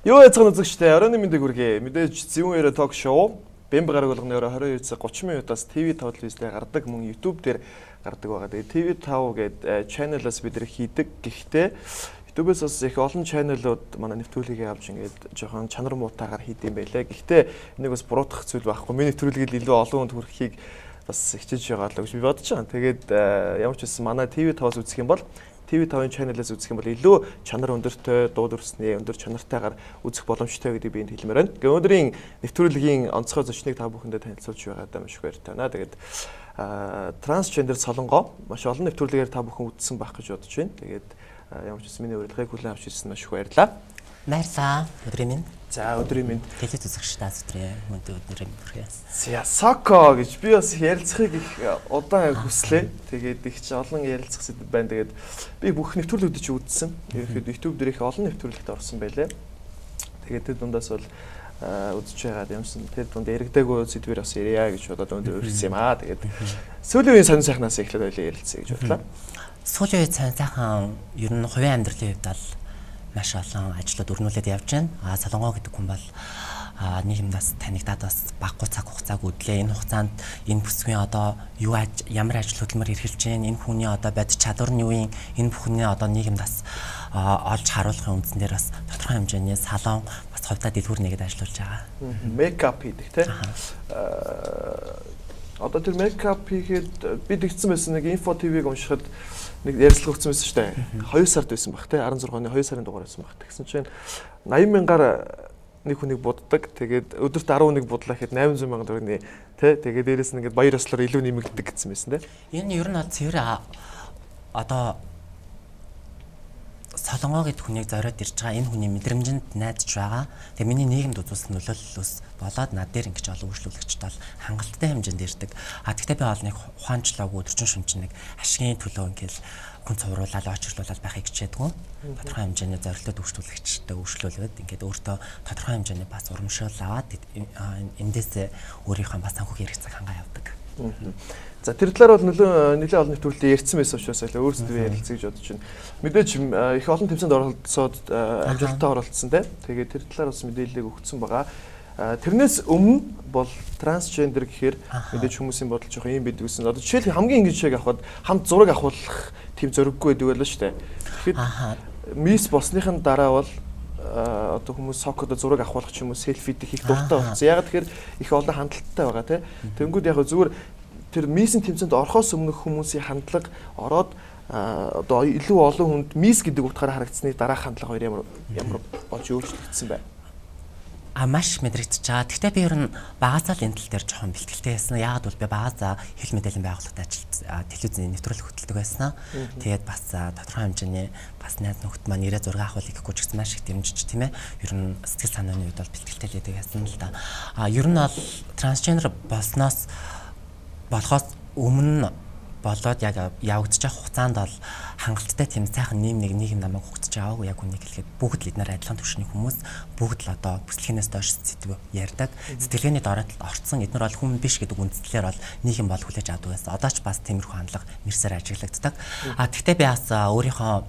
Юу яцхан үзэгчтэй оройн мэндийг хүргэе. Мэдээж Зэвүүн яриа ток шоу Бэмб гараг болгоны орой 22 цаг 30 минутаас TV5 телевизээр гардаг, мөн YouTube дээр гардаг байгаа. Тэгээ TV5 гээд channel-аас бид нар хийдэг. Гэхдээ YouTube-ээс бас их олон channel-ууд манай нэвтрүүлгийг авч ингээд жоохон чанар муутайгаар хийд юм байлаа. Гэхдээ энийг бас буруутгах зүйл байхгүй. Миний нэвтрүүлгийг илүү олон хүнд хүрэхийг бас хичээж байгаа л гэж би бодож байгаа. Тэгээд ямар ч байсан манай TV5-аас үзэх юм бол, TV5-ын channel-аас үзэх юм бол илүү чанар өндөртэй, дуу дүрсний өндөр чанартайгаар үзэх боломжтой гэдгийг би энд хэлмээр байна. Тэгээ өнөөдрийн нэвтрүүлгийн онцгой зочныг та бүхэндээ танилцуулж байгаадаа маш их баяртай байна. Тэгээд трансгендер Солонгоо маш олон нэвтрүүлгээр та бүхэн үзсэн байх гэж бодож байна. Тэгээд ямар ч байсан миний урилгыг хүлээн авч ирсэн маш их баярлалаа. Баярлалаа. Өдрийн мэнд. За, өдрийн мэнд. Телевиз үзэгчдээ өдрийн мэнд, өдрийн хүргэе. За, Соко гэж би бас ярилцахыг их удаан хүслээ. Тэгээд их ч олон ярилцах сэдэв байна. Тэгээд би бүх нэвтрүүлгүүдийг чи үзсэн. Ерөнхийдөө YouTube дээр их олон нэвтрүүлэгт орсон байлээ. Тэгээд тэр дундаас бол үзэж байгаад юмсан тэр дунд яригдаагүй сэдвэр бас ярья гэж бодоод өндөр өрсөн юм аа. Тэгээд сүүлийн үеийн сонин сайхнаас эхлээд ойлоо ярилцъя гэж бодлоо. Сүүлийн үеийн сонин сайхан ер нь хувийн амьдралын хувьд бол маш олон ажлууд өрнүүлээд явж байна. А Солонгоо гэдэг хүн бол нийгэмдээс танигдаад бас баггүй цаг хугацааг үдлээ. Энэ хугацаанд энэ бүсгүй одоо юу ямар ажил хөдөлмөр эрхэлж байна, энэ хүний одоо бодит чадвар нь юу юм, энэ бүхний одоо нийгэмдээс олж харуулахын үндсэн дээр бас тодорхой хэмжээний салон, бас хувьдаа дэлгүүр нэгэд ажиллуулж байгаа. Мейкап хийдэг те. Одоо тэр мейкап хийхэд би тэгсэн байсан, нэг Info TV-г уншихад нэг ярилцлага өгсөн байсан шүү дээ. 2 сард байсан баг те, 16 оны 2 сарын дугаар байсан баг. Тэгсэн чинь 80 мянгаар нэг хүнийг буддаг. Тэгээд өдөрт 10 хүнийг будлаа гэхэд 800 мянган төгрөгийн те. Тэгээд дээрэс нь ингээд баяр ёслоор илүү нэмэгддэг гэсэн байсан те. Энэ ер нь бол цэвэр одоо Солонгоо гэд хүнийг зориод ирж байгаа, энэ хүний мэдрэмжинд найдаж байгаа. Тэгээ миний нийгэмд үзүүлсэн нөлөөллөөс болоод над дээр ингэж олон үйлчлүүлэгчд бол хангалттай хэмжээнд ирдэг. А тэгтээ би бол нэг ухаанчлаагүй өдөржин шүнжин нэг ашигын төлөө ингээл хүн цувруулаад очирлуулаад байхыг хичээдэггүй. Тодорхой хэмжээний зорилтод үйлчлүүлэгчтэй үйлчлүүлээд ингээд өөртөө тодорхой хэмжээний бас урамшуул аваад эндээс өөрийнхөө бас санхүүгийн хэрэгцээг хангаа явдаг. За, тэр талаар бол нөлөө нэлээд олон нэвтрүүлэлт ярьсан байсан учраас илүү өөр сэдвээр ярилцъя гэж бодож байна. Мэдээж их олон тэмцээнд оролцоод амжилттай оролцсон те. Тэгээд тэр талаар бас мэдээллийг өгсөн байгаа. Тэрнээс өмнө бол трансгендер гэхээр мэдээж хүмүүсийн бодол жоохон юм байдаг гэсэн. Одоо жишээл хамгийн энгийн жишээг авахад хамт зураг авахулах тийм зориггүй байдаг байлаа шүү дээ. Тэгэхэд мисс болсныхын дараа бол одоо хүмүүс Сокодо зураг авахулах ч юм уу, селфи хийх дуртай болсон. Яг тэгэхээр их олон хандалттай байгаа тий. Тэнгүүд яг зүгээр тэр миссийн тэмцээнд орохоос өмнөх хүмүүсийн хандлага, ороод одоо илүү олон хүнд мисс гэдэг утгаараа харагдсны дараах хандлага хоёр ямар ямар болж өөрчлөгдсөн бай? А маш мэдрэгдэж байгаа. Гэхдээ би ер нь багасаа л энэ тал дээр жоохон бэлтгэлтэй байсан. Яагаад бол би багасаа хэл мэдээллийн байгууллагад ажиллаж телевизийн нэвтрүүлэг хөтэлдэг байсан. Тэгээд бас тодорхой хэмжээний бас найз нөхөд маань ирээ зураг авахыг гэхгүй ч гэсэн маш их дэмжиж, тийм ээ. Ер нь сэтгэл санааны үед бол бэлтгэлтэй л байдаг байсан л да. А ер нь бол трансгендер болсноос болохоос өмнө болоод яг явагдчих хугацаанд бол хангалттай тийм сайхан нийгэм нэг нийгэм намайг хугацж аваагүй, яг үнийг хэлэхэд бүгд л эднэр адилхан түвшний хүмүүс, бүгд л одоо бүслэгнээс доош сэдв ярьдаг. Сэтгэлгээний дорой талд орцсон эднэр бол хүн биш гэдэг үндслээр бол нийгэм бол хүлээж авдаг байсан. Одоо ч бас тиймэрхүү хандлага мэрсээр ажиглагддаг. А тэгтээ би бас өөрийнхөө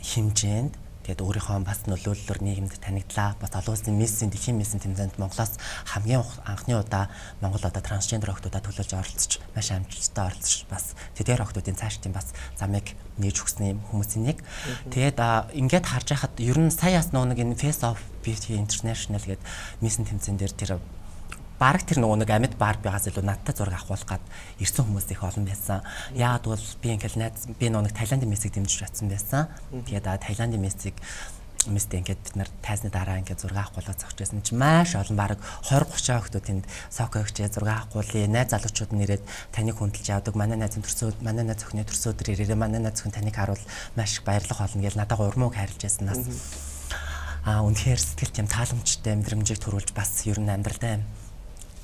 хэмжээнд, тэгээд өөрийнхөө бас нөлөөллөөр нийгэмд танигдлаа. Бас олон улсын миссийн, дэлхийн миссийн тэмцээнд Монголоос хамгийн анхны удаа Монгол одоо трансгендер охидуудаа төлөөлж оролцож, маш амжилттай оролцож, бас тэдгээр охидуудын цаашдын бас замыг нээж өгсөн юм хүмүүсийн нэг. Тэгээд ингээд харж байхад ер нь сая бас нөгөө нэг энэ Face of Beauty International гэдэг миссийн тэмцээн дээр тэр бараг тэр нөгөө нэг амьд Барбигаас илүү надтай зураг авахулах гад ирсэн хүмүүс их олон байсан. Яагаад бол би ингээл найз, би нөгөө нэг Таиландын миссийг дэмжиж очсон байсан. Тэгээд Таиландын миссийг мэстэй ингээд бид нар тайзны дараа ингээд зураг авахгүйгээ зогч байсан чи маш олон, бараг 20 30 охидууд тэнд "Соко өгчээ, зураг авахгүйе", найз залуучууд нэрээд таныг хүндэлж явдаг, "Манай найзын төрсөө, манай найз охины төрсөө өдөр ирээрээ, манай найз охин таныг харуул маш их баярлах болно" гэж надад урмууг хайрлаж байснаас үнэхээр сэтгэл тийм тааламжтай мэдрэмжийг төрүүлж, бас ер нь амьдралдаа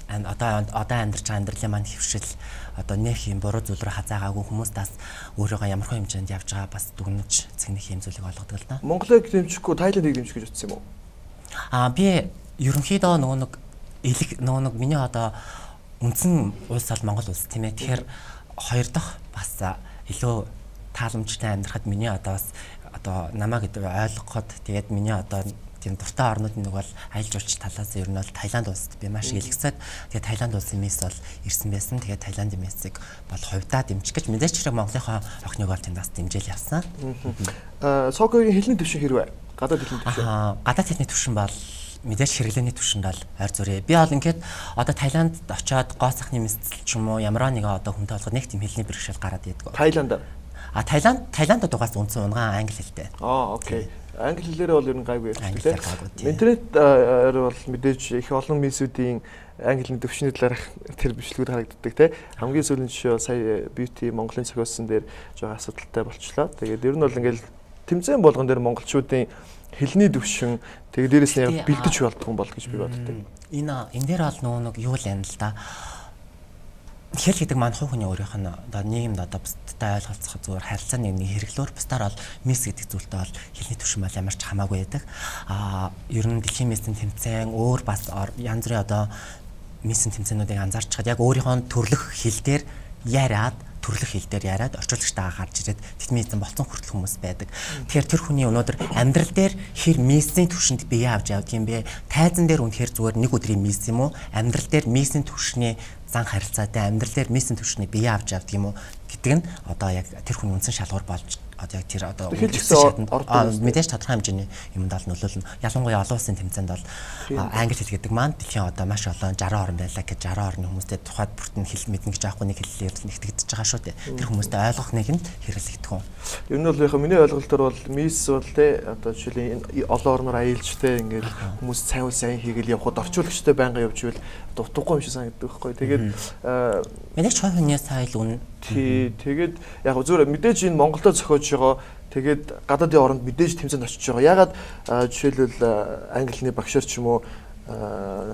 одоо амьдарч байгаа амьдралын маань хөвшил одоо нэх юм буруу зүйл рүү хазаагаагүй, хүмүүс бас өөрийгөө ямар хэмжээнд явж байгаа бас дүгнэж цэгнэх юм зүйлийг олгодог л да. Монголыг дэмжихгүй Таиландыг дэмжих гэж утсан юм уу? Аа, би ерөнхийдөө нөгөө нэг элэг нөгөө нэг миний одоо үндсэн улс бол Монгол улс, тийм ээ. Тэгэхээр хоёр дахь бас илүү тааламжтай амьдрахад миний одоо бас одоо намайг гэдэг ойлгоход, тэгээд миний одоо тийм дуртай орнуудын нэг бол аялал жуулчлал талаас ер нь бол Таиланд улсад би маш илгэсэд, тэгээд Таиланд улсын мисс бол ирсэн байсан. Тэгээд Таиландын миссийг бол хувьдаа дэмжих гэж мэдээч хэрэг Монголынхоо охиныг бол тэнд бас дэмжээл явсан. Сокогийн хэлний түвшин хэрвээ? Гадаад хэлний түвшин. Гадаад хэлний түвшин бол мэдээж хэрэглээний түвшинд бол ойр зүрээ. Би бол ингээд одоо Таиландд очиод гоо сайхны мисэл ч юм уу ямар нэгэн одоо хүнтэй болгоод нэг тийм хэлний бэрхшээл гараад идэггүй. Таиланд. А Таиландд угаас үндсэн унгаан англи хэлтэй. Аа, окей. Англи хэлээрээ бол ер нь гайгүй ярьдаг тийм. Интернет бол мэдээж их олон мисүүдийн англи хэлний төвшний талаарх тэр бичлэгүүд харагддаг тийм. Хамгийн сүүлийн жишээ бол сая Beauty Монголын зохиосон дээр жоо асуудалтай болчлоо. Тэгээд ер нь бол ингээл тэмцээн болгон дээр монголчуудын хэлний төвшин тэгээд дээрэс нь яг бэлдэж болдгоо юм бол гэж би боддог. Энэ дээр бол нөгөө нэг юу л юм л да. Хэл гэдэг маань хувь хүний өөрийнх нь одоо нийгэмд одоо бусдтай ойлголцох зүгээр харилцааны нэг хэрэглүүр, бусдаар бол мисс гэдэг зүйлтэй бол хэлний түвшин бол ямар ч хамаагүй байдаг. Ер нь дэлхийн миссийн тэмцээн өөр бас янз бүрийн одоо миссийн тэмцээнүүдийг анзаарч чад яг өөрийнхөө төрлөх хэл дээр яриад төрлөх хэл дээр яриад орчуулагчтайгаа гарч ирээд тэдний эзэн болцсон хүртэл хүмүүс байдаг. Тэгэхээр тэр хүний өнөөдөр амьдрал дээр хэр миссийн түвшинд бие авч явдаг юм бэ? Тайзан дээр үнэхээр зүгээр нэг өдрийн мисс юм уу? Амьдрал дээр миссийн түвшний зан харилцаатай, амьдрал дээр миссийн түвшний бие авч явдаг юм уу гэдэг нь одоо яг тэр хүний үндсэн шалгуур болж одоо яг тэр одоо мэдээж тодорхой хэмжээний юмд бол нөлөөлнө. Ялангуяа олон улсын тэмцээнд бол англи хэл гэдэг маань дэлхийн одоо маш олон 60 орн байлаа гэж 60 орны хүмүүстэй тухайд бүртэн хэл мэднэ гэж аахгүй нэг хэллээр нэгтгэж байгаа шүү дээ. Тэр хүмүүстэй ойлгох нэг нь хэрэглэгдэх юм. Ер нь бол яг миний ойлголтоор бол мисс бол те одоо жишээлийн олон орноор аялж те ингээл хүмүүс сайн үл сайн хийгээл явхад орчуулагчтай байнга явж ивэл дутуугүй юм шиг санагддаг байхгүй. Тэгээд мэдээж хувь хүний соёл үн. Тий, тэгээд яг зүгээр мэдээж энэ Монголдо зохиож байгаа. Тэгээд гадаадын оронд мэдээж тэмцээнд очиж байгаа. Ягаад жишээлбэл англиний багшаар ч юм уу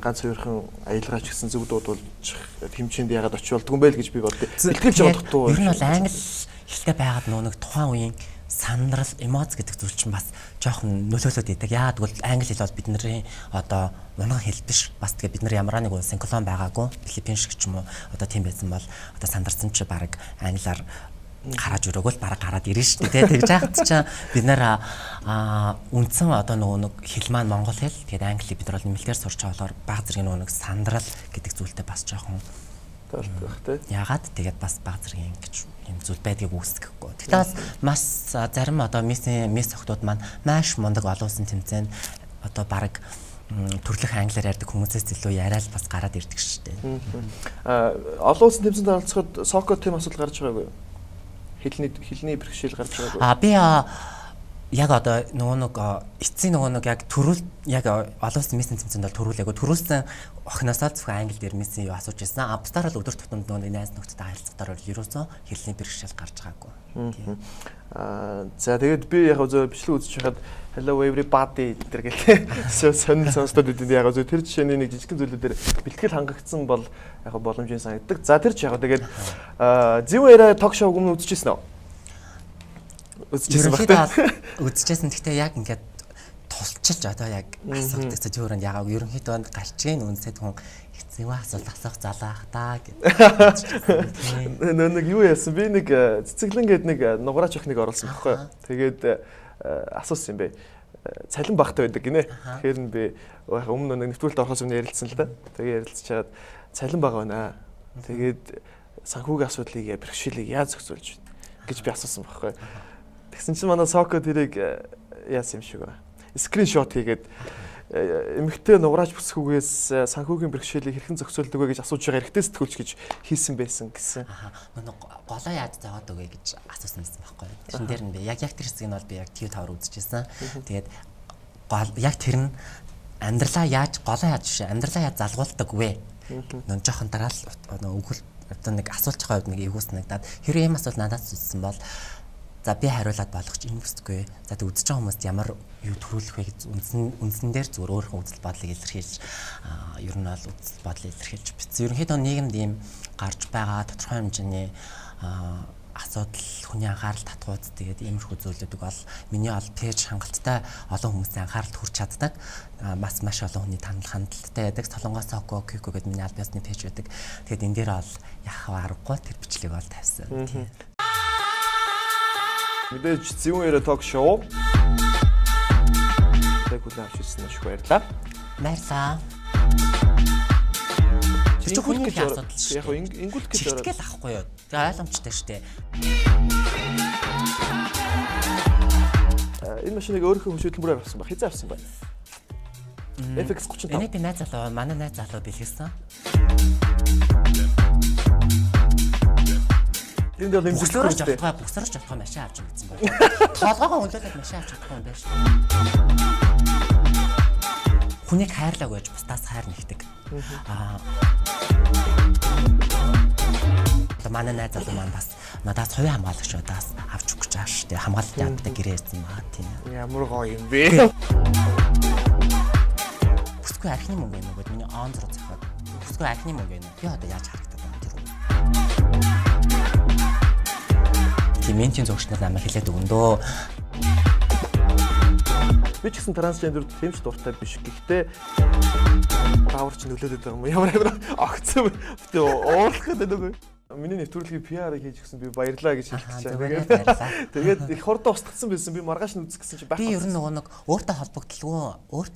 ганц хоёрхан аялгаач гэсэн зөв дуудуулж хэмжээнд ягаад очиж болдгүй юм бэ л гэж би боддоо. Бэлтгэлж байгаа дутуу. Ер нь бол англи хэлтэй байгаад нөө нэг тухайн үеийн сандрал, эмоц гэдэг зүйл чинь бас жоохон нөлөөлөд идэг. Яагаад гэвэл англи хэл бол бидний одоо унган хэл биш. Бас тэгээ бид нар ямар нэг улсын колон байгаагүй. Филиппин шиг ч юм уу одоо тийм байсан бол одоо сандарсан чи баг англиар гарааж өрөөгөл бараг гараад ирнэ шүү дээ. Тэгж яхад чи бид нар үндсэн одоо нөгөө нэг хэл маань монгол хэл. Тэгээд англи бид нар бол нэмэлтээр сурч байгаа болохоор баг зэргийн нөгөө нэг сандрал гэдэг зүйлтэй бас жоохон талдах тий. Ягаад тэгээд бас баг зэргийн ингэж юм зүйл байдгийг үүсгэхгүй. Тэгтээ бас маш зарим одоо мисс охтууд маань маш мундаг олон улсын тэмцээнд одоо бараг төрлөх англиар ярьдаг хүмүүсээс илүү яриад бас гараад ирдэг шүү дээ. Олон улсын тэмцээнд оролцоход соко тийм асуудал гарч байгаагүй юу? Хэлний бэрхшээл гарч байгаагүй. Би яг одоо нөгөө нэг эцсийн нөгөө нэг яг төрүүл яг олон улсын миссийн тэмцээнд бол төрүүлээгүй. Төрүүлсэн охиноосоо зөвхөн англи дээр миссийн юу асууж ирсэн. А бусдаар бол өдөр тутамд нөгөө найз нөхдөдтэй харилцахтаар бол ерөөсөө хэлний бэрхшээл гарч байгаагүй. За тэгээд би яг зөв бичлэг үзэж байхад hello everybody гэдэг гэлээ. Сонин сонсдод идэв. Яг зөв тэр жишээний нэг жижигхэн зүйлүүдээр бэлтгэл хангагдсан бол яг боломжийн санагддаг. За тэр ч яг тэгээд Зэвэн яриа ток шоу өмнө үзчихсэн үү? Үзчихсэн баг та. Үзчихсэн. Гэхдээ яг ингээд тулчилж одоо яг асуудаг зүйл өрөөнд ягаад ерөнхийдөө гарчгийн үнсэд хүн эцэг асуулт асуух залаах та гэдэг. Нөө нэг юу яасан би нэг цэцэглэн гээд нэг нугараач охиныг оруулсан байхгүй. Тэгээд асуусан юм бэ. Цалин багтай байдаг гинэ. Тэгэхээр нь би өмнө нэг нэвтрүүлэлт орохоос өмнө ярилцсан л да. Тэгээ ярилцчихад цалин бага байна. Тэгээд санхүүгийн асуудлыг бэрхшээлийг яаж зохицуулж гэж би асуусан байхгүй. Тэгсэн чинь манай Соко тэрийг яасан юм шиг байна. Скриншот хийгээд эмэгтэй нуграаж бүсгүйгээс санхүүгийн бэрхшээлийг хэрхэн зохицуулдаг вэ гэж асууж байгаа эрэгтэй сэтгүүлч гэж хийсэн байсан гэсэн. Нөгөө голоо яаж зовоод өгье гэж асуусан байсан байхгүй. Тэрэн дээр нь би яг тэр хэсгийг нь бол би яг TV5-аар үзчихсэн. Тэгээд гол яг тэр нь амьдралаа яаж голоо яаж биш амьдралаа яаж залгуулдаг вэ? Нөө жоохон дараал нөгөө өгөл одоо нэг асуулт байгаа хувьд нэг эвгүй санагдаад хэрвээ ийм асуулт надад зүтсэн бол за би хариулаад болох ч энэ бүсгүй. За тэг үзэж байгаа хүмүүст ямар юу төрүүлэх вэ гэж үндсэн дээр зүгээр өөрийнхөө үзэл бодлыг илэрхийлж ер нь бол үзэл бодлыг илэрхийлж бичсэн. Ерөнхийдөө нийгэмд ийм гарч байгаа тодорхой хэмжээний асуудал хүний анхаарал татгууд тэгээд иймэрхүү зүйлүүдийг бол миний бол пэйж хангалттай олон хүмүүсийн анхааралд хүрч чаддаг. Бас маш олон хүний танил хандалттай байдаг. Солонгос Соко Кико гэдэг миний аль биесны пэйж байдаг. Тэгээд энэ дээр бол яах вэ аргагүй тэр бичлэг бол тавьсан. Мэдээж Зэвэн яриа ток шоу. ярилцлагыг хүлээн авч ирсэн маш их баярлалаа. Баярлалаа. Тэр чинь хүний асуудал шүү. Яг ингүүлэх гэж ороод. Чигтгэл ахгүй юу? Тэгээ ойлгомжтой шүү дээ. Энэ машиныг өөрийнхөө хүч хөдөлмөрөөр авсан ба. Хизээ авсан байна? FX 35. Энийг би найз залуу, манай найз залуу бэлгэлсэн. Тэнд бол имзэглэх чадахгүй, бусарч чадахгүй машин авч ингэсэн байна. Толгоогоо өндөөлөд машин авч чадахгүй юм байна шүү. Хүнийг хайрлаагүй байж бусдаас хайр нэгдэг. Аа манай найз залуу маань бас надаас хувийн хамгаалагч удаас авч өгч байгаа шүү дээ. Хамгаалалт яадаг гэрээ хийсэн баа тийм. Ямар гоё юм бэ? Бүсгүй архины мөнгө юм уу гэд миний он зураг зохиод. Бүсгүй архины мөнгө юм. Би одоо яаж харагдаад байгаа юм тэр үү? Тийм ментийн зурагч нар намайг хэлээд өгөн дөө. Би ч гэсэн трансгендерд тийм ч дуртай биш. Гэхдээ даавар ч нөлөөлөд байгаа юм. Ямар ямар огцсон. Гэтэ уурлах гэдэг нэг. Миний нэвтрүүлгийн PR-ыг хийж өгсөн би баярлаа гэж хэлэх гэж байна. Тэгээд их хурдан устгацсан байсан. Би маргааш нь үзэх гэсэн чи байхгүй. Би ер нь нөгөө нэг өөртөө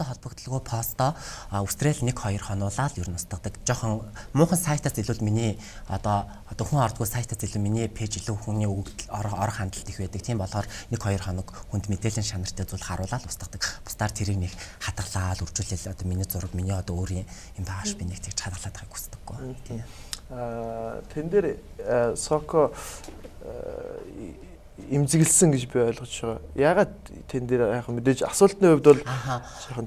холбогдлгүй постоо үсрээл 1 2 хонуулаад ер нь устгадаг. Жохон муухан сайтаас илүү миний одоо хүн ордгоо сайтаас илүү миний пэйж илүү хүний өгөгдөл орох хандлт их байдаг. Тийм болохоор 1 2 хоног хүнд мэдээллийн шанартай зүйл харуулаад устгадаг. Бусдаар тэрийг нэг хадгалаад үржүүлээл одоо миний зураг, миний одоо өөрийн юм бааш би нэг тэгж хадгалаад байгааг хүсдэггүй. Тийм. Тэн дээр Соко имзэглэсэн гэж би ойлгож байгаа. Яагаад тэн дээр яг мэдээж асуултны хувьд бол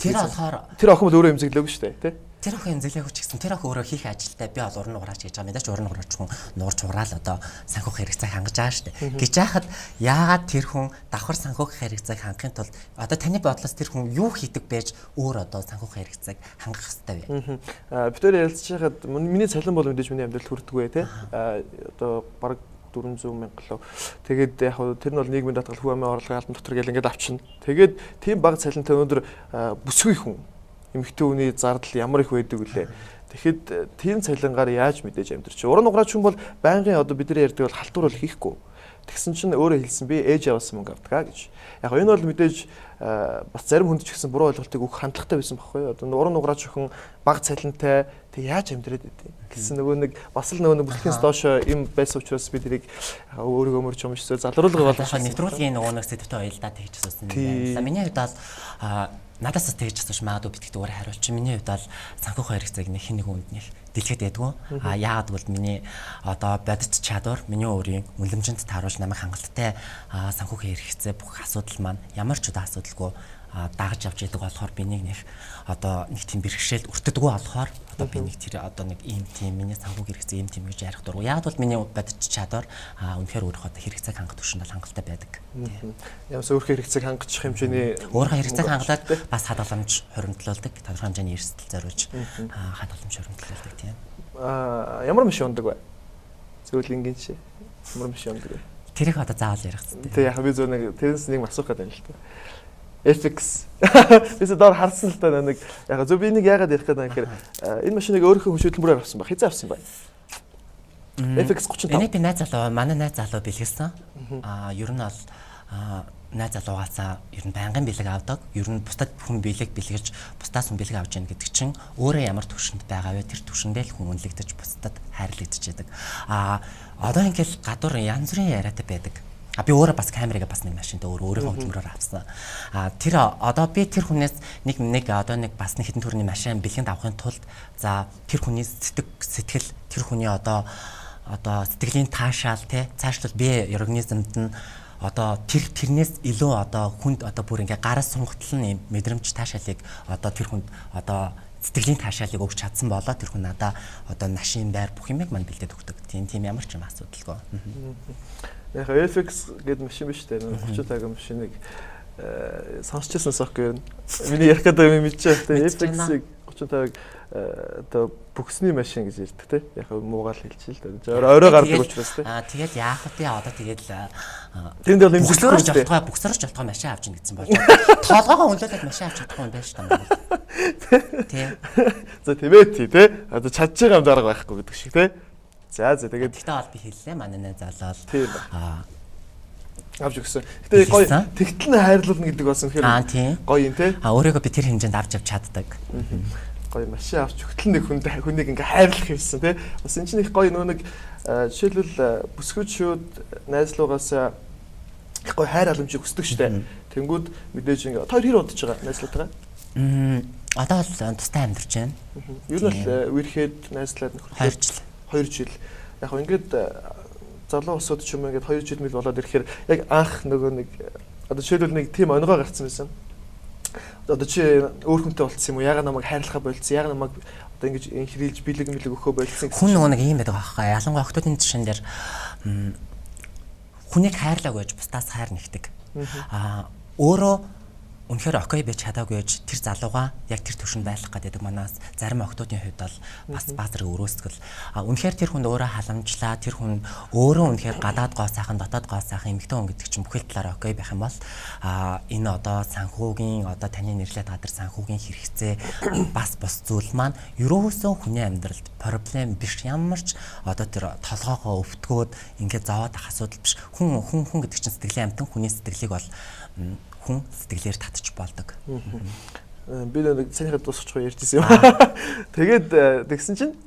тэр болохоор тэр охин бол өөрөө имзэглээгүй шүү дээ, тий? Тэр охин имзэглээгүй ч гэсэн тэр охин өөрөө хийх ажилтай би бол уран нуграач гэж байгаа. Мэдээж уран нуграач хүн нуурч ураал одоо санхүүх хэрэгцээг хангаж байгаа шүү дээ. Гэж яхад яагаад тэр хүн давхар санхүүх хэрэгцээг хангахын тулд одоо таны бодлоос тэр хүн юу хийдэг байж өөр одоо санхүүх хэрэгцээг хангах ёстой вэ? Бид хоёр ярилцж байхад миний цалин бол мэдээж миний амьдралд хүрдэггүй тий. Одоо бараг 400 мянга лав. Тэгээд яг тэр нь бол нийгмийн даатгал хүү амийн орлогын албан дотор гэл ингээд авчна. Тэгээд тийм бага цалинтай өнөөдөр бүсгүй хүн эмэгтэй хүний зардал ямар их байдаг вүлээ. Тэгэхэд тийм цалингаар яаж мэдээж амьдрч. Уран нуграач хүн бол байнгын одоо бидний ярьдаг бол халтур бол хийхгүй. Тэгсэн чинь өөрөө хэлсэн би ээж аваас мөнгө авдаг гэж. Яг энэ бол мэдээж бас зарим хүнд ч гэсэн буруу ойлголтыг өгөх хандлагатай байсан байхгүй юу? Одоо уран нуграач хүн бага цалинтай тэг яаж амьдраад байдیں۔ Гэсэн нөгөө нэг бас л нөгөө нэг бүлхээс доош юм байсан учраас би тэрийг өөрийгөө мөрч юм шиг залруулга болгож нэвтрүүлгийн нөгөө нэг сэдвтэй уялдаа тэгж асуусан юм байна. Миний хувьд бол надаас бас тэгж асууж магадгүй битгий зүгээр хариулч. Миний хувьд бол санхүүх хэрэгцээг нэг хэн нэгэн хүнд нэг дэлгэхэд байдгүй. А яагаад гэвэл миний одоо бодит чадвар, миний өөрийн үнэлэмжинд тааруулж намайг хангалттай санхүүх хэрэгцээ бүх асуудал маань ямар ч удаа асуудалгүй дагаж явж идэг болохоор би нэг одоо нэг тийм бэрхшээлд өртөдгөө болохоор одоо би нэг тэр одоо нэг ийм тийм миний санхүүг хэрэгцээ ийм тийм гэж ярих дургу. Яг бол миний бодит чадвар үнэхээр өөрийнхөө одоо хэрэгцээг хангах түвшинд бол хангалттай байдаг. Ямс өөрийнхөө хэрэгцээг хангачих хэмжээний өөрийнхөө хэрэгцээг хангалаад бас хадгаламж хуримтлуулдаг. Тодорхой хэмжээний эрсдэл зориулж хадгаламж хуримтлуулдаг тийм. Ямар машин ундаг вэ? Зөвхөн энгийн чи ямар машин ундаг вэ? Тэрийг одоо заавал ярих хэрэгтэй. Тэг яг би зөв нэг тэрнээс нэг асуух гэдэг юм л та. FX. Бисээ доор харсан л та нэг яг зөв би нэг яагаад ярих гэдэг юм гэхээр энэ машиныг өөрийнхөө хүч хөдөлмөрөөр авсан ба. Хизээ авсан ба. FX 35. Энийг би найз залуу, манай найз залуу бэлгэлсэн. Ер нь бол найз залуугаасаа ер нь байнгын бэлэг авдаг. Ер нь бусдад хүн бэлэг бэлгэлж бусдаас хүн бэлэг авч яах гэдэг чинь өөрөө ямар түвшинд байгаа вэ? Тэр түвшиндээ л хүн үнэлэгдэж бусдад хайрлагдаж яадаг. Одоо ингээл гадуур янз бүрийн яриатай байдаг. Би өөрөө бас камерыг бас нэг машинтай өөрийнхөө хөдөлмөрөөр авсан. Тэр одоо би тэр хүнээс нэг одоо нэг бас нэг хэдэн төгрөгийн машин бэлгэнд авахын тулд за тэр хүний сэтгэл тэр хүний одоо сэтгэлийн таашаал те цаашлбал би организмд нь одоо тэрнээс илүү одоо хүнд одоо бүр ингээ гараас сунгатал нь юм мэдрэмж таашаалыг одоо тэр хүнд одоо сэтгэлийн таашаалыг өгч чадсан болоо тэр хүн надаа одоо машин байр бүх юмыг мань бэлдээд өгдөг. Тийм ямар ч юм асуудалгүй. Яг FX гэдэг машин биш үү? 35 машиныг сонсч ирсэн сок юм. Миний ярих гэдэг юм мэдчихэв. FX-ийг 35-ыг одоо бүксний машин гэж ярьдаг те. Яг муугаал хэлчихээ л дээ. Орой гардаг учраас те. Тэгэл яах вэ? Одоо тэгэл тэнд бол имзэглэхгүй болтугай бүксэрч болтугай машин авч ин гэсэн бол. Толгоогоо өнлөөлөд машин авч чадахгүй юм байна шүү дээ. Тий. За тийм ээ тий те. Одоо чадж байгаа юм дарга байхгүй гэдэг шиг те. За тэгээд гэхдээ бол би хэллээ манай найз залуу. Авч өгсөн. Гэтэ гоё тэгтэл нь хайрлуулна гэдэг бас үнэхээр гоё юм те. А өөрийгөө би тэр хэмжээнд авч явж чаддаг. Гоё машин авч өгтөл нэг хүнд хүнийг ингээ хайрлах юмсан те. Бас энэ чинь их гоё нөө нэг жишээлбэл бүсгүүчүүд найзлуугаас их гоё хайр халамжийг хүсдэг штэ. Тэнгүүд мэдээж ингээ тоор хэр удаж байгаа найзлуутайгаа? Одоо бол тустай амьдарч байна. Ер нь бол үерхэд найзлаад нөхөрлөө 2 жил. 2 жил. Яг хөө ингээд залуу усуд ч юм ингээд 2 жил мэл болоод ирэхээр яг анх нөгөө нэг одоо жишээлбэл нэг тийм онгой гарцсан байсан. Одоо чи өөр хүнтэй болцсон юм уу? Яга намайг хайрлахаа болцсон? Яга намайг одоо ингэж инхрийлж бэлэг мэлэг өгөхөө болцсон гэсэн. Хүн нөгөө нэг ийм байдаг аахгүй. Ялангуяа охтуудын жишээн дээр хүнийг хайрлаагүй гэж бусдаас хайр нэгдэг. Аа өөрөө үнэхээр окей байж чадаагүй гэж тэр залуугаа яг тэр түвшинд байлгах гэдэг манаас зарим охтуудын хувьд бол бас баазрыг өрөөсгөл. А үнэхээр тэр хүнд өөрөө халамжлаа, тэр хүн өөрөө үнэхээр гадаад гоо сайхан, дотоод гоо сайхан эмэгтэй хүн гэдэг чинь бүхэл талаараа окей байх юм бол а энэ одоо санхүүгийн одоо таны нэрлээд байгаа тэр санхүүгийн хэрэгцээ бас бус зүйл маань ерөөсөн хүний амьдралд проблем биш. Ямар ч одоо тэр толгоогоо өвтгөөд ингээд зовоод ах асуудал биш. Хүн хүн хүн гэдэг чинь сэтгэлийн амьтан, хүний сэтгэлийг бол хүн сэтгэлээр татчих болдог. Би нэг санийхад дуусчих ярьж ирсэн юм. Тэгээд тэгсэн чинь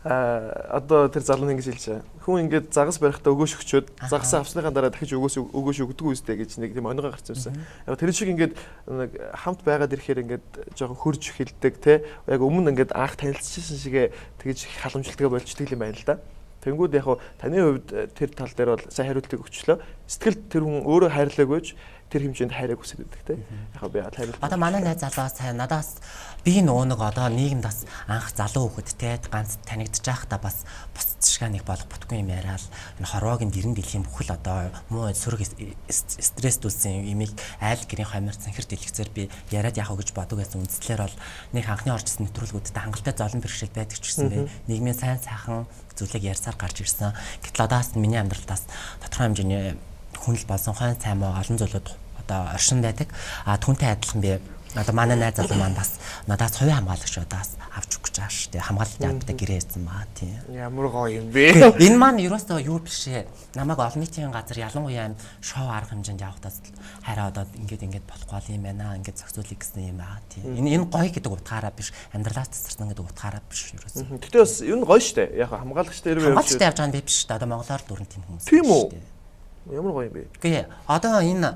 одоо тэр залуу ингэж хэлж байгаа. Хүн ингээд загас барихтаа өгөөш өгчөөд загасаа авсныхаа дараа дахиж өгөөш өгдөггүй үстэй гэж нэг тийм онгой гарсан юмсан. Яг тэр шиг ингээд нэг хамт байгаад ирэхээр ингээд жоохон хөрж эхэлдэг те. Яг өмнө ингээд анх танилцчихсан шигээ тэгж халамжилтгаа болчдөг юм байна л да. Тэнгүүд яг таны хувьд тэр тал дээр бол сайн хариултыг өгчлөө. Сэтгэл тэр хүн өөрөө хайрлаагүй ч тэр хэмжээнд хайрыг хүсэж байдаг те. Яг би хариулт. Одоо манай найз залуу сайн надаас би нөгөө нэг одоо нийгэмд бас анх залуу хүүхэд те ганц танигдж байхдаа бас бусд шиг нэг болох бүтгүй юм яриад энэ хорвоогийн дэрэн дэлхийн бүхэл одоо муу сөрөг стресстүүлсэн имийг айл гэрийн хомор цэнхэр дэлгэцээр би яриад яах вэ гэж бодог байсан үндслээр бол нэг анхны орж ирсэн нэвтрүүлгүүдтэй хангалттай золон бэрхшээл байдаг ч гэсэн би нийгмийн сайн сайхан зүйлийг ярьсаар гарч ирсэн. Гэтэл одоос миний амьдралдаас тодорхой хэмжээний хүнэл болсон хойн сайн муу олон зүйлүүд одоо оршин байдаг. А түүнтэй адилхан би одоо манай найз залуу маань бас надаас хувийн хамгаалагч удаас авч өгч байгаа шүү дээ. Хамгаалалтын албатай гэрээ хийсэн баа тийм. Ямар гоё юм бэ? Энэ маань ерөөсөө юу биш ээ. Намайг олон нийтийн газар ялангуяа юм шоу арга хэмжээнд явахдаа хараа одоо ингээд болохгүй л юм байна. Ингээд зохицуулъя гэсэн юм аа тийм. Энэ гоё гэдэг утгаараа биш, амьдралаас тасарсан гэдэг утгаараа биш ерөөсөө. Гэтэ бас энэ гоё шүү дээ. Яг хамгаалагчтай ирвэ явж. Хамгаалагчтай явж байгаа нь би биш шүү дээ. Одоо монголоор дүүрэн тийм хүмүүс. Тийм үү? Ямар гоё юм бэ? Үгүй одоо энэ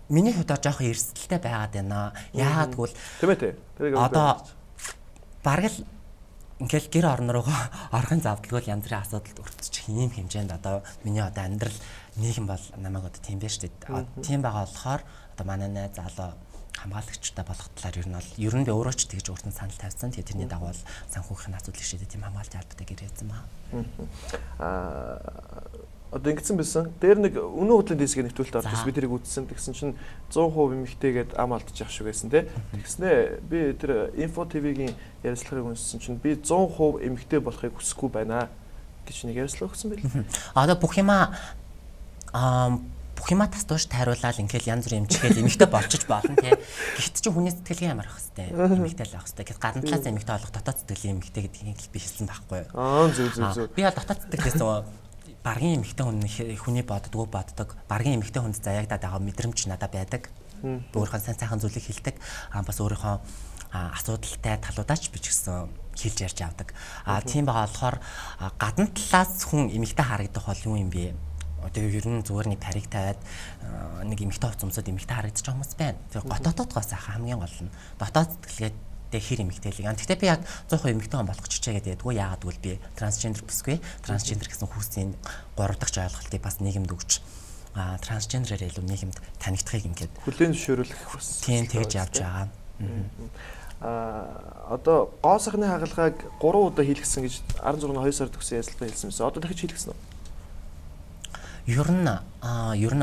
миний хувьд жоохон эрсдэлтэй байгаад байна. Яагаад гэвэл тийм ээ. Тэрийг одоо бараг л ингээл гэр орон руугаа орохын завдалгүй янз бүрийн асуудалд өртчих ийм хэмжээнд одоо миний одоо амьдрал нийгэм бол намайг одоо тийм байж шүү дээ. Тийм байгаа болохоор одоо манай найз залуу хамгаалагчтай болох талаар ер нь бол ер нь би өөрөө ч тэгж өөртөө санал тавьсан. Тэгээ тэрний дагуу бол санхүүгийн асуудлыг шийдэх тийм хамгаалтын албатай гэрээсэн баа. Одоо ингэсэн байсан. Дээр нэг үнэн худлын дисгийн нэвтрүүлэлт орж ирсэн. Би тэрийг үзсэн. Тэгсэн чинь 100% эмэгтэйгээд ам алдчих шиг байсан те. Тэгснээ би тэр Info TV-гийн ярилцлагыг уншсан чинь би 100% эмэгтэй болохыг хүсэхгүй байна гэж нэг ярилцлага өгсөн байл. Одоо бүх юмаа тас дууш тайруулаад ингээл янз бүрийн эмчгээл эмэгтэй болчих болно те. Гэхдээ чи хүний сэтгэлгээ ямар ах хэвтэй эмэгтэй л ах хэвтэй. Гэт гадна талаас эмэгтэй болох дотоод сэтгэлийн эмэгтэй гэдгийг л би хэлсэн байхгүй юу. Аа зөв зөв зөв. Би бол дотоод сэтгэлээс баргийн эмэгтэй хүний боддгоо боддог. Баргийн эмэгтэй хүнд заяагдаад байгаа мэдрэмж надад байдаг. Өөрийнхөө сайн сайхан зүйлийг хэлдэг. Аа бас өөрийнхөө асуудалтай талуудаа ч би ч гэсэн хэлж ярьж авдаг. Аа тийм байгаа болохоор гадна талаас хүн эмэгтэй харагдах бол юу юм бэ? Одоо ер нь зүгээр нэг париг тавиад нэг эмэгтэй хувц өмсөд эмэгтэй харагдчих хүмүүс байна. Тэр готоотоодгоо сайхан хамгийн гол нь дотоод сэтгэлгээ хэр эмэгтэйлэг. Гэхдээ би яг 100% эмэгтэй хүн болох чичээ гэдэг. Яагаад гэвэл би трансгендер бүсгүй. Трансгендер гэсэн хүүсийн 3 дахь ойлголтыг бас нийгэмд өгч трансгендерээр илүү нийгэмд танигдахыг ингээд хүлээн зөвшөөрөх бас тийм тэгж явж байгаа. Одоо гоо сайхны хагалгааг 3 удаа хийлгэсэн гэж 16-ны 2 сард өгсөн ярилцлагад хэлсэн юмсан. Одоо дахиж хийлгэсэн үү? Ер нь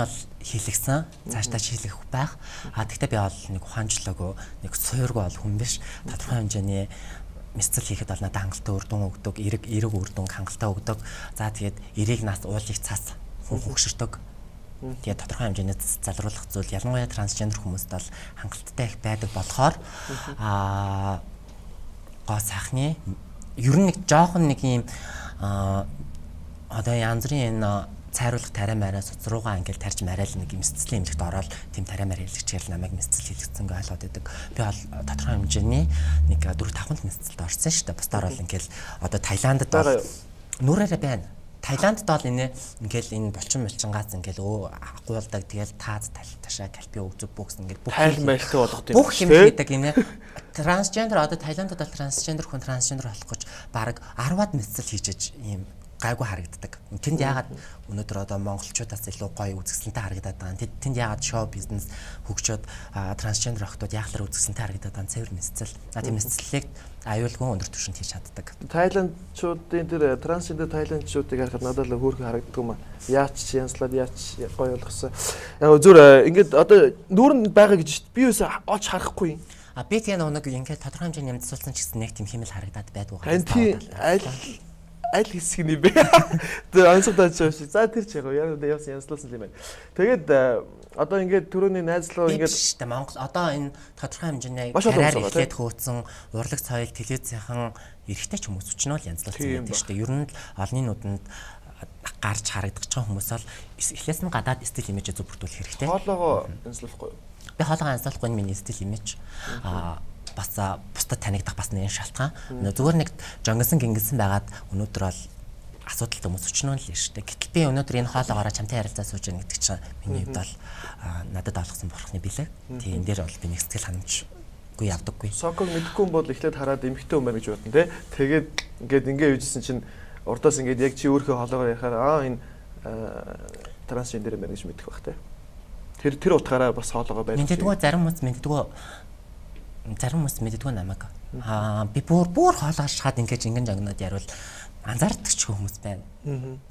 бол хийлгэсэн. Цаашдаа хийлгэх байх. А тэгтээ би бол нэг ухаанчлаагүй, нэг суургүй бол хүн биш. Тодорхой хэмжээний мэсцэл хийхэд бол надад хангалттай үр дүн өгдөг, эрэг үр дүн хангалттай өгдөг. За тэгээд эрэг нас уулыг цас хүн хөгшөрдөг. Тэгээд тодорхой хэмжээний залруулах зүйл ялангуяа трансгендер хүмүүст бол хангалттай их байдаг болохоор гоо сайхны ер нь нэг жоохон нэг юм одоо янз бүрийн энэ Цайруулах тариа мараа суц руугаа ингээл тарж мараал нэг мэсцлийн эмнэлэгт ороод тийм тариа мараа хэлчихэл намайг мэсцэл хийлгэсэн ойлгоод байдаг. Би бол тодорхой хэмжээний нэг 4-5 мэсцэлд орсон шүү дээ. Бусдаар бол ингээл одоо Таиландд бол нүрээрээ байна. Таиландд бол энэ ингээл энэ булчин мулчингаас ингээл өө агуулдаг, тэгэл тааз ташаа кальпи өгзөг бүкс ингээл бүх тайл майлтай болгох юм. Бүх юм хийдэг энэ трансгендер одоо Таиландд бол трансгендер хүн трансгендер болох гэж бараг 10-аад мэсцэл хийж ийм гайгүй харагддаг. Тэнд яагаад өнөөдөр одоо монголчуудаас илүү гоё үзэсгэлэнтэй харагдаад байгаа юм. Тэнд яагаад шоу бизнес хөгжөөд трансгендер охтууд яахлаар үзэсгэлэнтэй харагдаад байгаа юм. Цэвэр мэсцэл. А тийм мэсцлийг аюулгүй өндөр түвшинд хийж чаддаг. Тайландчуудын тэр трансгендер тайландчуудыг харахад надад л хөөрхөн харагддаг юм а. Яач янзлаад яач гоё болгосон. Яг зүр ингээд одоо нүүр нь байгаа гэж шүү дээ. Би юус олж харахгүй юм. А би тийм нэг ингээд тодорхой хэмжээний нямдсуулсан ч гэсэн нэг тийм хэмэл харагдаад байдгүй. Аль аль хэсэг нь юм бэ? Тэр онцгой даач шиг. За тэр ч яг явсан янзлуулсан юм байна. Тэгээд одоо ингээд түрүүний найзлуу ингээд шүү дээ. Монгол одоо энэ тодорхой хэмжээний карьер эхлээд хөөцсөн урлаг соёл телевизийнхэн эрэгтэй ч хүмүүс өчнөө л янзлуулсан байдаг шүү дээ. Ер нь л олонний нүдэнд гарч харагдах байгаа хүмүүс бол эхлээс нь гадаад стил имижээ зөв бүрдүүлэх хэрэгтэй. Хоолоогоо янзлуулахгүй юу? Би хоолоогоо янзлуулахгүй, энэ миний стил имиж. Аа бас бусдад танигдах бас нэгэн шалтгаан. Зүгээр нэг жонгосон гингэнсэн байгаад өнөөдөр бол асуудалтай хүмүүс өчнөө л шүү дээ. Гэтэл би өнөөдөр энэ хоолоогоороо чамтай ярилцаа сууж байгаа гэдэг чинь миний хувьд бол надад олгосон бурхны бэлэг. Тийм энэ дээр бол би нэг сэтгэл ханамжгүй явдаггүй. Соког мэдэхгүй юм бол эхлээд хараад эмхтэй хүн байна гэж бодно те. Тэгээд ингээд ингээ юужсэн чинь урдаас ингээд яг чи өөрийнхөө хоолоогоор ярихаар аа энэ трансгендер юм байна гэж мэдэх бах те. Тэр утгаараа бас хоолоогоо байж. Мэддэггүй зарим хүмүүс мэддэггүй зарим хүмүүс мэддэггүй намайг. Аа би бүр хоолоо шахаад ингэж ингэн жагнаад яриул анзаардаг ч хүмүүс байна.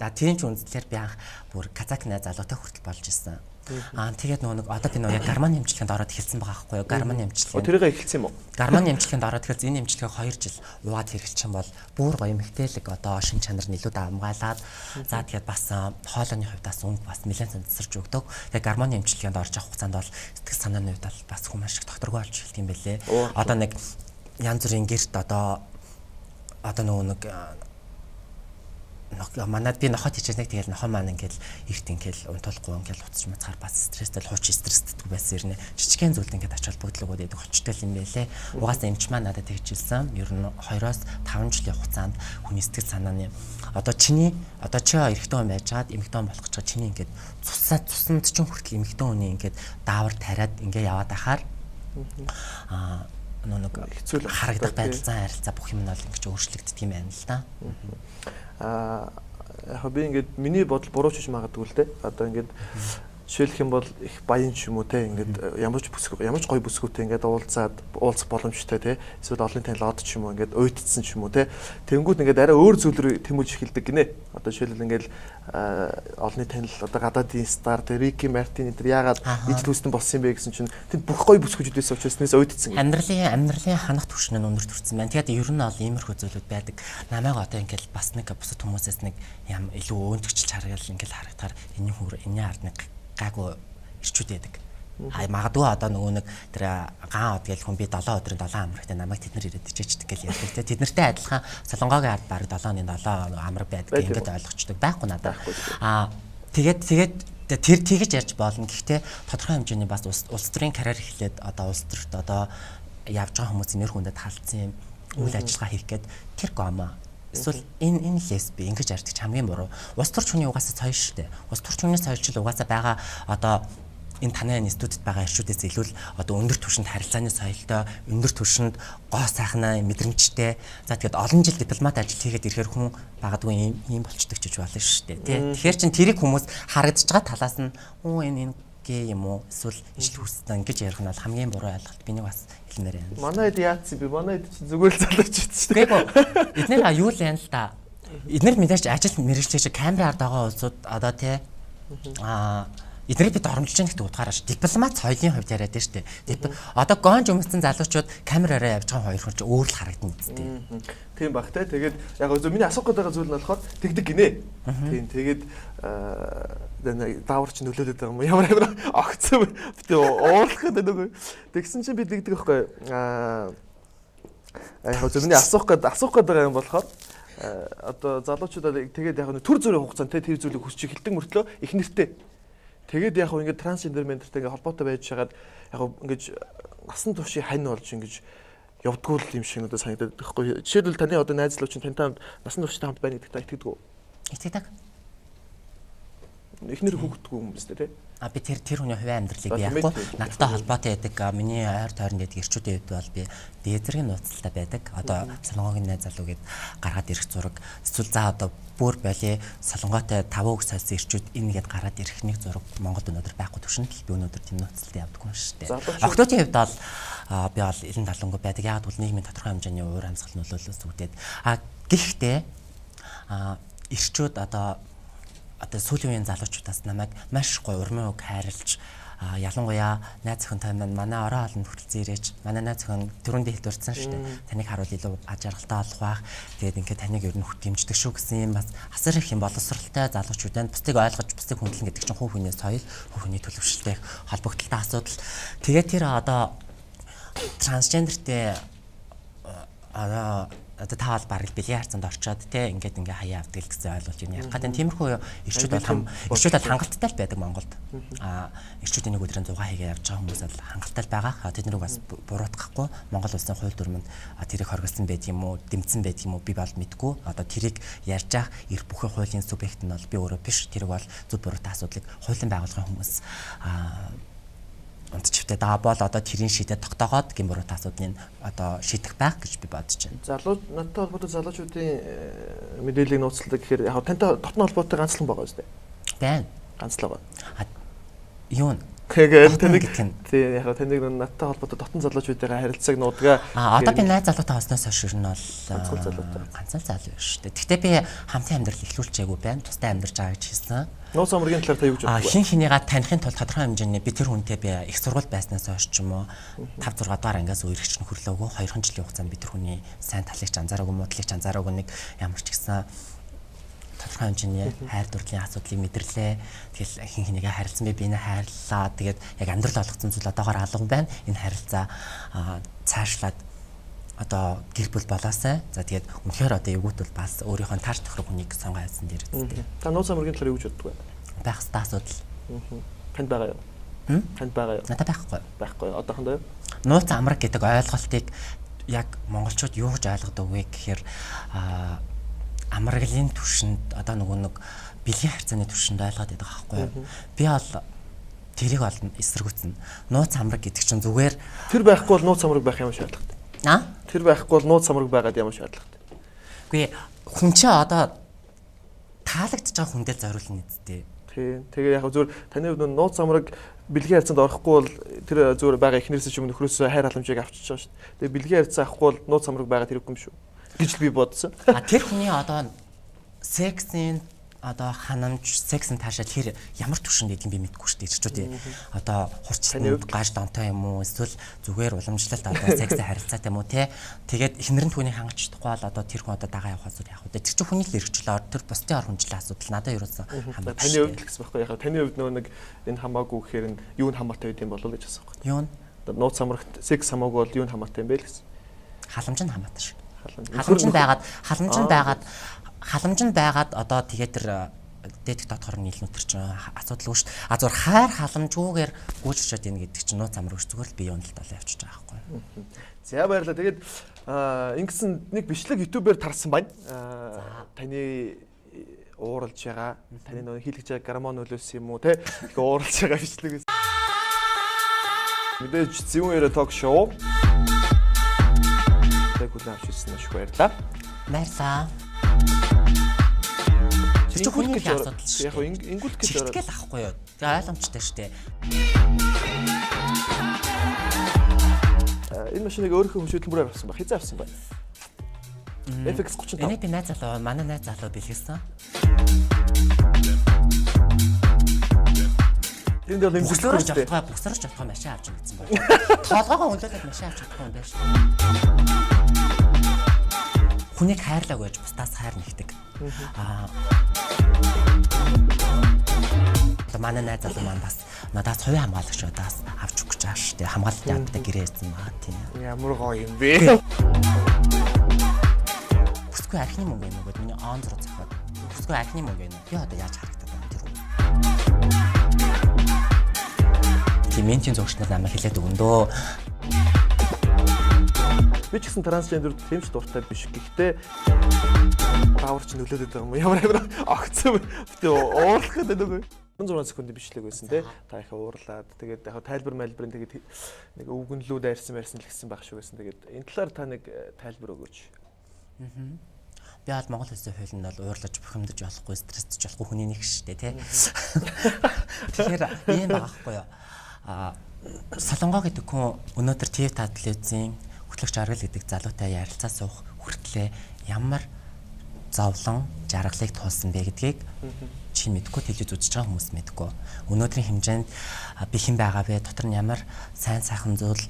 За тийм ч үндэслэр би анх бүр казак залуутай хүртэл болж исэн. Аа тэгээд нөгөө нэг одоо би нөгөө яг гарман эмчилгээнд ороод эхэлсэн байгаа байхгүй юу? Гарман эмчилгээ. Тэрийг эхэлсэн юм уу? Гарман эмчилгээнд ороод эхэлсэн. Энэ эмчилгээг 2 жил уугаад хэрэглэчих юм бол бүр гоё эмхтэлэг одоо шин чанар нь илүү давмгаалаад за тэгээд бас хоолойны хувьд бас өнгө бас нэлээд цэцэрч өгдөг. Тэгээд гармоны эмчилгээнд орж авах хугацаанд бол сэтгэл санааны хувьд бол бас хүн маш их докторгүй болж эхэлдэг юм байлээ. Одоо нэг янз бүрийн гэрт одоо нөгөө нэг манад би нохот хичээнэг тэгэл нохоо маань ингээл эрт ингээл унтуулахгүй ингээл уцаж мацгаар бас стресстэй хууч стресстэй байсан ирнэ. Жижигхэн зүйлд ингээд ач холбогдол өгөөд идэг очтой юм байлээ. Угаасаа эмч маань надад тэгж хэлсэн. Ер нь 2-5 жилийн хугацаанд хүний сэтгэл санааны одоо чиний одоо чи эрэгтэй хүн байжгаад эмэгтэй хүн болох гэж байгаа чиний ингээд цусаа цусанд чинь хүртэл эмэгтэй хүний ингээд даавар тариад ингээ яваад ахаар аа нэг хэцүү харагдах байдал зан харилцаа бүх юм нь бол ингэж өөрчлөгддөг юм байна л да. Аа яг би ингээд миний бодол буруу ч гэж магадгүй л дээ. Одоо ингээд жишээлх юм бол их баян ч юм уу те ингээд ямар ч бүсгүй ямар ч гоё бүсгүйтэй ингээд уулзаад уулзах боломжтой те эсвэл олон танил од ч юм уу ингээд уйтдсан ч юм уу те тэнгүүд ингээд арай өөр зүйл рүү тэмүүлж эхэлдэг гинэ. Одоо жишээлбэл ингээд олонний танил одоо гадаадын стар те Рики Мартин энэ төр яагаад ижил хүстэн болсон юм бэ гэсэн чинь тэнд бүх гоё бүсгүйчүүд байсан учраас нээс уйтдсан. Амьдралын ханах түвшин нь өндөр төрсэн байна. Тэгээд ер нь бол иймэрхүү зүйлүүд байдаг. Намайг одоо ингээд бас нэг бусад хүмүүсээс нэг ям илүү өөнтгчилж харгал ингээд харагдахаар энэ хүр энэний ард нэг гайгүй ирчүүд байдаг. А магадгүй одоо нөгөө нэг тэр ган од гэл хүн би 7 өдрийн 7 амрагтай намайг тэд нар ирээд ичээчдэг гэл ярьдаг те. Тэд нартай адилхан Солонгогийн ард бараг 7 оны 7 амраг байдаг ингээд ойлгочдөг байхгүй надад. А тэгээд тэр тэгэж ярьж болно. Гэхдээ тодорхой хэмжээний бас улс төрийн карьер эхлээд одоо улс төрт одоо явж байгаа хүмүүсийн нэр хүндэд халдсан юм үйл ажиллагаа хийх гээд тэр гомо эсвэл энэ лесби ингэж ярьдаг ч хамгийн буруу. Улс төрч хүний угаасаа соёл шүү дээ. Улс төрч хүний соёлчл угаасаа байгаа одоо энэ танай институтад байгаа эрчүүдээс илүү л одоо өндөр түвшинд харилцааны соёлтой, өндөр түвшинд гоо сайхнаа мэдрэмжтэй. За тэгээд олон жил дипломат ажил хийгээд ирэхээр хүн магадгүй ийм болчдөг ч гэж болно шүү дээ. Тэ. Тэгэхээр чин тэрийг хүмүүс харагдаж байгаа талаас нь энэ гээ юм уу эсвэл ижил хүссэн ингэж ярих нь бол хамгийн буруу ойлголт. Би нэг бас хэлмээр байна. Манай хэд яатсан бэ? Манай хэд чинь зүгээр л залууч шүү дээ. Үгүй эднэр юу л юм л да. Эднэр мэдээж ажил мэргэжлээ чи камера ард байгаа улсууд одоо тий аа эднэрийг бид оромжилж байгаа гэдэг утгаараа ш дипломат соёлын хувьд яриад байна шүү дээ. Одоо гонж өмссөн залуучууд камераараа явж байгаа хоёр хүн чи өөр л харагдана үсттэй. Тийм баг те. Тэгээд яг зөв миний асуух гээд байгаа зүйл нь болохоор тэгдэг гинэ. Тийм тэгээд даавар чи нөлөөлөд байгаа юм ямар амар огцсон би уурлах гэдэг нэг. Тэгсэн чинь би тэгдэг байхгүй. Аа яг зөв миний асуух гээд байгаа юм болохоор Одоо залуучуудаа тэгээд яг нэг төр зүрийн хугацаанд те тэр зүйлийг хүсч эхэлдэг мөртлөө их нэртэй. Тэгээд яг ингээд трансгендер ментертэй ингээд холбоотой байж хагаад яг ингээд насан туршийн хань болж ингээд явдггүй л юм шиг надад санагдаад байхгүй. Жишээлбэл таны одоо найз залуу чинь тантай хамт насан туршдаа хамт байна гэдэгт та итгэдэг үү? Итгэдэг. Эхнэр хүүхэдгүй юм биз дээ, тэ? А би тэр хүний хувийн амьдралыг би яахгүй надтай холбоотой байдаг. Миний ойр тойронд байдаг эрчүүдийн хувьд бол би дээд зэргийн нууцлалтай байдаг. Одоо Солонгогийн найз залуу гэд гаргаад ирэх зураг эсвэл за одоо бүр болий Солонготой 5 үг сольсон эрчүүд энэ гэд гараад ирэх нэг зураг Монголд өнөөдөр байхгүй түвшинд л би өнөөдөр тийм нууцлалтай явдаггүй юм шүү дээ. Охтуудын хувьд бол би бол илэн талангүй байдаг. Яг бол нийгмийн тодорхой хэмжээний уур амьсгал нөлөөллөөс үүдээд а гэхдээ эрчүүд одоо сүүлийн үеийн залуучуудаас намайг маш гоё урмын үг хайрлж ялангуяа найз охинтой маань манай орой хоолнд хүртэл ирээч манай найз охин түрүүндээ хэл дурдсан шүү дээ. Таныг харуул илүү аж аргалтай болох байх. Тэгээд ингээд таныг ер нь дэмждэг шүү гэсэн юм бас асар их юм боловсралтай залуучуудад бусдыг ойлгож бусдыг хүндлэн гэдэг чинь хувь хүний соёл, хувь хүний төлөвшөлтэй холбогдлолтой асуудал. Тэгээд тэр одоо трансгендертэй одоо та бол бараг бэлгийн харьцаанд орчоод те ингээд ингээ хаяа авдаг л гэсэн ойлголт юм ярих гэдэг. Тиймэрхүү эрчүүд бол эрчүүд бол хангалттай л байдаг Монголд. А эрчүүдийн нэг өдрийн 6 хийгээ явж байгаа хүмүүс бол хангалттай л байгаа. Тэднийг бас буруутгахгүй Монгол улсын хууль дүрмэнд тэрийг хоригдсан байдаг юм уу, дэмжсэн байдаг юм уу би бол мэдгүй. Одоо тэрийг ярьж ах эрх бүхий хуулийн субъект нь бол би өөрөө биш. Тэрийг бол зөв буруутай асуудлыг хуулийн байгууллагын хүмүүс унтчихвтэй даа бол одоо тэрийн шийдээ тогтоогоод гин буруутай асуудлыг одоо шийдэх байх гэж би бодож байна. Залуу надтай холбоотой залуучуудын мэдээллийг нууцладаг гэхээр яг тантай дотны холбоотой ганцлан байгаа үстэй. Байна. Ганцлан байгаа. Юу вэ? Тэгээд таныг тий яг таныг надтай холбоотой дотн залуучуудын харилцааг нуудаг. А одоо би найз залуутай холсноос хойш ер нь бол ганцхан залуутай. Ганцхан залуу шүү дээ. Гэхдээ би хамтын амьдрал эхлүүлчихээгүй байна. Тустай амьдарч байгаа гэж хэлсэн. Нууц амргийн талаар та юу гэж боддог вэ? Хин хинийгаа танихын тулд тодорхой хэмжээний би тэр хүнтэй би их сургууль байснаас хойш ч юм уу 5 6 дугаар ангиас үерхч нөхөрлөөгүй 2 жилийн хугацаанд би тэр хүний сайн талыг ч анзаараагүй, муудлыг ч анзаараагүй нэг ямар ч гэсэн тодорхой хэмжээний хайр дурлалын асуудлыг мэдэрлээ. Тэгэл хин хинийгээ харилцсан би бинэ хайрлаа. Тэгээд яг амьдрал болгоцсон зүйл одоогоор алга байна. Энэ харилцаа цаашлаад одоо гэр бүл болоосай. За тэгээд үнэхээр одоо эвгүүт бол бас өөрийнхөө таарч тохирох хүнийг сонгоо хайсан дээр үстэй. Та нууц амргийн талаар юу гэж боддог вэ? Байх ёстой асуудал. Танд байгаа юу? Танд байгаа юу? Надад байхгүй. Байхгүй. Одоохондоо юу? Нууц амраг гэдэг ойлголтыг яг монголчууд юу гэж ойлгодог вэ гэхээр амраглын түвшинд одоо нөгөө нэг бэлгийн харьцааны түвшинд ойлгоод байдаг аахгүй юу? Би бол тэрийг бол эсэргүүцнэ. Нууц амраг гэдэг чинь зүгээр тэр байхгүй бол нууц амраг байх юм шаардлагатай. Аа? Тэр байхгүй бол нууц амраг байгаад ямар шаардлагатай? Үгүй хүн чинь одоо таалагдж байгаа хүндээ зориулна үсттэй. Тий. Тэгээ яг зүгээр таны хувьд нууц амраг бэлгийн харьцаанд орохгүй бол тэр зүгээр байгаа эхнэрээс ч юм нөхрөөсөө хайр халамжийг авчиж байгаа шүү дээ. Тэгээ бэлгийн харьцаа авахгүй бол нууц амраг байгаад хэрэггүй юм шүү гэж л би бодсон. А тэр хүний одоо сексийн одоо ханамж, сексийн таашаал тэр ямар түвшинд байдгийг би мэдэхгүй шүү дээ. Ирчүүд одоо хурцлан гаж донтой юм уу эсвэл зүгээр уламжлалт одоо сексийн харилцаатай юм уу те. Тэгээд эхнэр нь түүнийг хангаж чадахгүй бол одоо тэр хүн одоо дагаа явах асуудал яах вэ? Тэр чинь хүний л эрхчлөө тэр бусдын ор хүнжлийн асуудал надад ерөөсөн хамаагүй. Таны хувьд л гэсэн байхгүй яхаа. Таны хувьд нөгөө нэг энэ хамаагүй гэхээр нь юу нь хамаатай байд юм болов гэж асуух. Юу нь? Нууц амрагт секс хамаагүй бол юу нь хамаатай юм бэ л гэсэн. Халамж нь хамаатай шүү. Халамж нь байгаад одоо тэгээд тэр дээдх дотгоор нийлнүүд төр чинь асуудалгүй шүү дээ. А зүгээр хайр халамжгүйгээр гүйж очиод ийн гэдэг чинь нууц амрагч зүгээр л бие уналтал явчихж байгаа байхгүй. За баярлалаа. Тэгээд ингэсэн нэг бичлэг YouTube-ээр тарсан байна. Таны ууралж байгаа, таны нөгөө хийлгэж байгаа гормон нөлөөлсөн юм уу те? Их ууралж байгаа бичлэг. Мэдээж Зүүн яриа ток шоу. Хүлээн авч ирсэн маш их баярлалаа. Баярлалаа. Тэр чинь хүний асуудал шүү. Яг ингүүлэх гэж ороод. Чигтгэл ахгүй юу? Тэгээ ойлгомжтой шүү дээ. Энэ машиныг өөрийнхөө хөшөөдлөмбөрөөр авсан ба хизээ авсан байна. FX 35. Энийг би найз залуу, манай найз залуу бэлгэсэн. Тэнд бол имжлэх хэрэгтэй. Бусраж чадахгүй машин авч ирсэн байна. Толгоогоо өндөөлөд машин авч чадахгүй юм байна шүү. Хүнийг хайрлаагүй гэж бусдаас хайр нэгдэг. Аа манай найз залуу маань бас надаас хувийн хамгаалагч удаас авч өгч байгаа шүү дээ. Хамгаалалт яадаг гэрээ хийсэн баа тийм. Ямар гоё юм бэ? Бүсгүй архины мөнгө байна уу гэд миний онз руу зохиод. Бүсгүй архины мөнгө байна уу? Би одоо яаж харагдаад байна тэр үү? Тийм ментийн зурагч нар намайг хэлээд өгөн дөө. Би ч гэсэн трансгендерүүд тийм ч дуртай биш. Гэхдээ даавар ч нөлөөлөд байгаа юм. Ямар ямар огцсон битээ уурлах гэдэг нэг 16 секундын бичлэг байсан те. Та их уурлаад тэгээд яг тайлбар майлбарын тэгээд нэг өвгөнлүү дайрсан байрсан л гэсэн байх шүү гэсэн. Тэгээд энэ талаар та нэг тайлбар өгөөч. Би бол Монгол улсын хуулинд бол уурлаж бухимдаж болохгүй, стрессдэж болохгүй хүний нэг шүү дээ, тий. Тэгэхээр ийм байгаа хгүй юу. Солонгоо гэдэг хүн өнөөдөр ТV телевизийн хөтлөгч Аргал гэдэг залуутай ярилцаа суух хүртлээ ямар зовлон жаргалыг туулсан бэ гэдгийг чи мэдэхгүй, телевиз үзэж байгаа хүмүүс мэдэхгүй. Өнөөдрийн хэмжээнд би хэн байгаа вэ? Дотор нь ямар сайн сайхан зүйл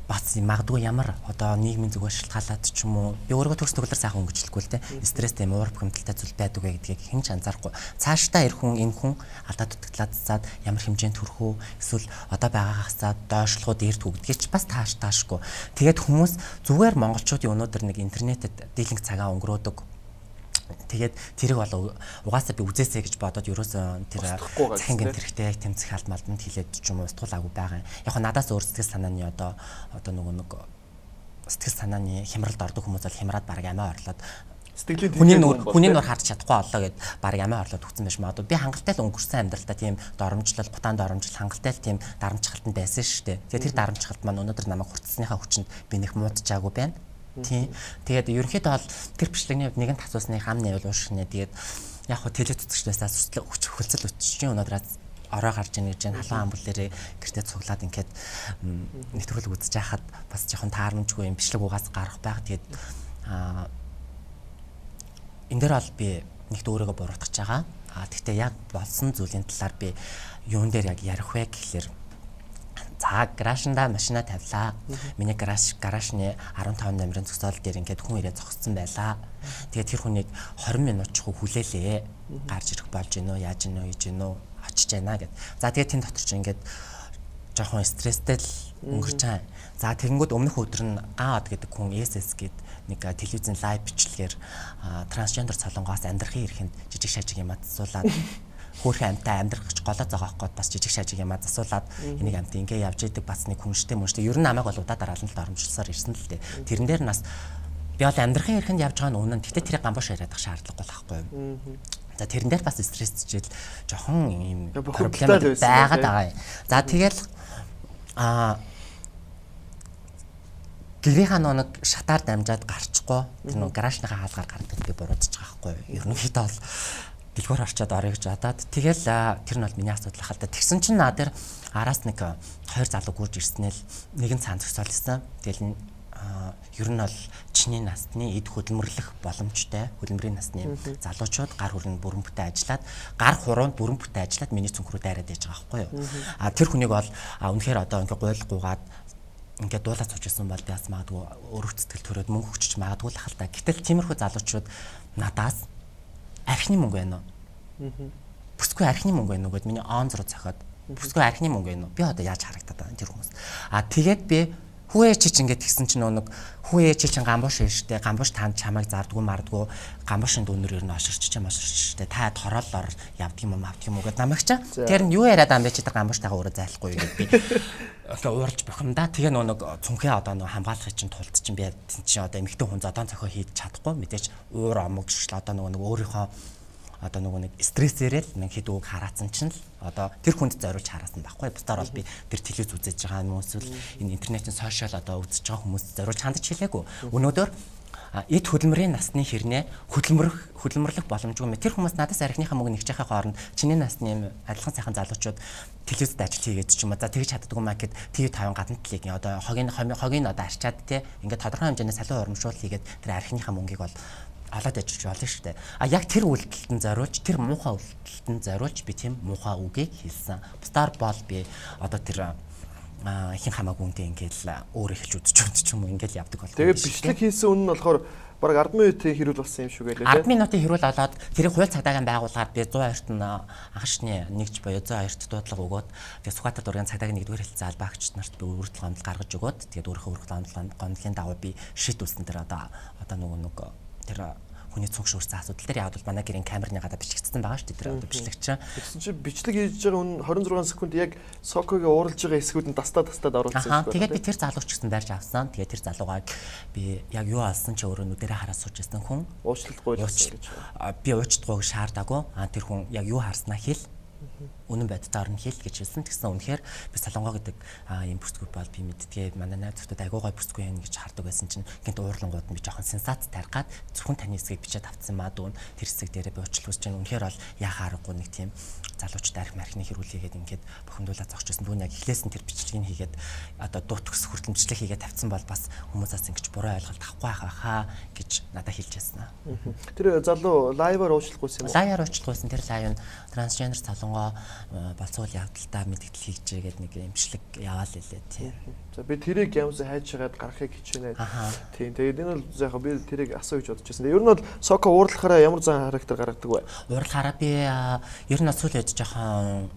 бас магадгүй ямар одоо нийгмийн зүгээс шалтгаалаад ч юм уу би өөрийгөө төгс төгөлдөр сайхан өнгөжлөхгүй л те стресстэй юм уур бухимдалтай зүйл байдаг вэ гэдгийг хэн ч анзаарахгүй. Цаашдаа ир хүн энэ хүн алдаа дутагдлаад цаад ямар хэмжээнд хүрэх үү эсвэл одоо байгаагаас доошлох уу дээрдэх үү гэдгийг ч бас тааш таашгүй. Тэгээд хүмүүс зүгээр монголчуудын өнөөдөр нэг интернетэд дийлэнх цагаа өнгөрөөдөг. Тэгээд тэрийг бол угаасаа би үзээсэй гэж бодоод ерөөсөө тэр захин гэмт хэрэгтэй тэмцэх алд малданд хилээд ч юм уу устгуулаагүй байгаа. Яг нь надаас өөр сэтгэл санааны одоо нөгөө нэг сэтгэл санааны хямралд ордог хүмүүс бол хямраад бараг амиа орлоод сэтгэлийн хүний нуур харж чадахгүй боллоо гэд бараг амиа орлоод өгсөн байж магадгүй. Би хангалттай л өнгөрсөн амьдралдаа тийм доромжлол, гутаан доромжлол, хангалттай л тийм дарамтчгалтанд байсан шүү дээ. Тэгээд тэр дарамтчгалт маань өнөөдөр намайг хүртсэнийхаа хүчинд би нэх муудчаагүй байна. Тийм. Тэгээд ерөнхийдөө бол тэр бичлэгний хувьд нэгэнт асуусны хам нэвэл уушгинэ. Тэгээд яг хөө телевиз үзэгчдээс асуудал хөлцөл өччихин өнөөдөр ороо гарч ийн гэж байна. Халуун амбулээрээ гэртээ цуглаад ингээд нэвтрүүлэг үзэж байхад бас жоохон таарамжгүй юм бичлэг угаас гарах байх. Тэгээд энэ дээр бол би нэгт өөрийгөө буруутгаж байгаа. Тэгтээ яг болсон зүйлийн талаар би юун дээр яг ярих вэ гэхлээр за гаражнда машина тавилаа. Миний гаражны 15 номерын зогсоол дээр ингээд хүн ирээ зогссон байлаа. Тэгээд тэр хүнийг 20 минут чухал хүлээлээ. Гарч ирэх болж гинөө, яаж гинөө, хийж гинөө, очиж байна гэд. За тэгээд тэн дотор чинь ингээд жоохон стресстэй л өнгөрч байгаа. За тэгэнгүүт өмнөх өдөр нь Ган од гэдэг хүн SS гээд нэг телевизийн лайв бичлэгээр трансгендер солонгоос амьдрахын эрхэнд жижиг шажиг юм засуулаад хөөрхөн амьтаа амьдрах гэж голоо зогоох гээд бас жижиг шажиг юмаа засуулаад энийг амьт ингээ явж идэг бас нэг хүнштэй мөнштэй. Ер нь намайг бол удаа дараалан л доромжлсоор ирсэн л дээ. Тэрэн дээр нас би бол амьдрахын эрхэнд явж байгаа нь үнэн. Гэтэ тэрийг гамбууш яриад ах шаардлагагүй л байхгүй юу. За тэрэн дээр бас стрессжэл жоохон юм проблем байгаад байгаа юм. За тэгэл гэрийнхаа нэг шатаар дамжаад гарчихгүй. Тэр нэг гаражныхаа хаалгаар гардаг би буруутчих байгаа байхгүй юу. Ерөнхийдөө бол дэлгүүр орчоод орё гэж бодоод тэгэл тэр нь бол миний асуудал хаа л да. Тэгсэн чинь наа дээр араас нэг хоёр залуу гүйж ирснээр нэг нь цаан зогсоол ирсэн. Тэгэл ер нь бол чиний насны эд хөдөлмөрлөх боломжтой хөдөлмөрийн насны залуучууд гар хүрээнд бүрэн бүтэн ажиллаад гар хуруунд бүрэн бүтэн ажиллаад миний цүнх рүү дайраад яж байгаа байхгүй юу. Тэр хүнийг бол үнэхээр одоо ингээ гуйл гуугаад ингээд дуулаад сууж исэн бол би бас магадгүй өрөв сэтгэл төрөөд мөнгө өгчөж магадгүй л хал та. Гэтэл тиймэрхүү залуучууд надаас архины мөнгө байна уу? Бүсгүй архины мөнгө байна уу гэд миний онз руу зохиод. Бүсгүй архины мөнгө байна уу? Би одоо яаж харагдаад байгаа тэр хүмүүс. Тэгээд би хүүе чи ч ингээд тэгсэн чинь нэг хүүе чи чинь гамбууш штэ. Гамбууш танд чамайг зардггүй мардггүй. Гамбуушын дүүнэр ер нь оширч чам оширч штэ. Та торооллоор явдаг юм уу мавдаг юм уу гэд намайг чи. Тэр нь юу яриад юм бэ чи тэр гамбуштайгаа өөрөө зайлахгүй гэд би одоо ууралж бухимдаа. Тэгээ нөө нэг цүнхээ одоо нөө хамгаалахын чинь тулд чинь би чинь одоо эмэгтэй хүн зодон цохио хийж чадахгүй мэдээж уур омогшл одоо нөгөө нэг өөрийнхөө одоо нөгөө нэг стрессээрээ л нэг хэд үг хараацсан чинь л одоо тэр хүнд зориулж хараасан байхгүй. Бусдаар бол би тэр телевиз үзэж байгаа юм эсвэл энэ интернетийн сошиал одоо үзэж байгаа хүмүүст зориулж хандаж хэлээгүй. Өнөөдөр эд хөдөлмөрийн насны хэрнээ хөдөлмөрлөх боломжгүй мэ. Тэр хүмүүс надаас архиныхаа мөнгө нэгжийнхээ хооронд чиний насны юм адилхан сайхан залуучууд телевизэд ажил хийгээд ч юм уу. За тэгж чаддгүй маа гэд TV5 гадна талыг одоо хогийн одоо арчаад те ингээд тодорхой хэмжээний салин урамшуул хийгээд тэр архиныхаа мөнгийг бол олоод ажиллаж болно шүү дээ. Яг тэр үйлдэлд нь зориулж, тэр муухай үйлдэлд нь зориулж би тийм муухай үгийг хэлсэн. Бусдаар бол би одоо тэр хин хамаагүй үнтэй ингээл өөр эхэлж үзэж үзэж юм уу ингээл явдаг бол. Тэгээд бичлэг хийсэн үн нь болохоор бараг 10 минутын хэрүүл болсон юм шиг байлаа тийм. 10 минутын хэрүүл болоод тэрийг хууль цагдаагийн байгууллагаар би 102-т нь анхан шатны нэгж буюу 102-т дуудлага өгөөд тэгээд Сүхбаатар дургийн цагдаагийн 1-р хэлцээ албаагч нарт би өргөдөл гомдол гаргаж өгөөд тэгээд өөрийнхөө өргөдөл гомдлын дагуу би шийдүүлсэн тэр одоо нөгөө нэг тэр хүний цүнх шүүрсэн асуудал дээр яг бол манай гэрийн камерны гадаа бичлэгдсэн байгаа шүү дээ. Тэр одоо бичлэг чинь. Тэгсэн чинь бичлэг хийж байгаа хүн 26 секунд яг Сокогийн ууралж байгаа хэсгүүд нь тастаад оруулсан юм. Тэгээд би тэр залууч гэсэн барьж авсан. Тэгээд тэр залуугаа би яг юу алсан чи өөрөө нүдэрээ хараад сууж байсан хүн. Уучлалт гуйлсан гэж. Би уучлалт гуйг шаардаагүй. Тэр хүн яг юу харснаа хэл. Үнэн бодитоор нь хэл гэж хэлсэн. Тэгсэн үнэхээр би Солонгоо гэдэг ийм бүсгүй бол би мэдтгээ. Манай найз зөвхөд айгуу гой бүсгүй юм гэж хардаг байсан чинь гинт уурлангууд нь би жоохон сенсац тарих гад зөвхөн таны хэсгийг бичээд авцсан маа дүүн тэр хэсэг дээрээ би уучлал хүсэж байна. Үнэхээр бол яхаа аргагүй нэг тийм залуучд арх мархны хэрүүлээгээд ингээд бухимдуулаад зогсчихсон. Дүүн яг эхлээс нь тэр бичлэгийг хийгээд одоо дуу төгс хүртэл бичлэг хийгээд тавьсан бол бас хүмүүсээс ингэж буруу ойлголт авахгүй байхаа гэж надад хэлж байсан. Тэр залуу лайваар уучлахгүйсэн юм уу? Лайваар уучлахгүйсэн. Тэр лайв нь трансгендер Солонгоо болцоол явдалтай мэдгдэл хийжээгээд нэг имжлэг яваал лээ тий. За би тэрийг ямсан хайж хагаад гарахыг хичээнэ. Тийм. Тэгээд энэ бол яг би тэрийг асуу гэж бодож байсан. Ер нь бол Соко уурлахаараа ямар зан характер гаргадаг вэ? Уурлахаараа би ер нь сүүл үед жоохон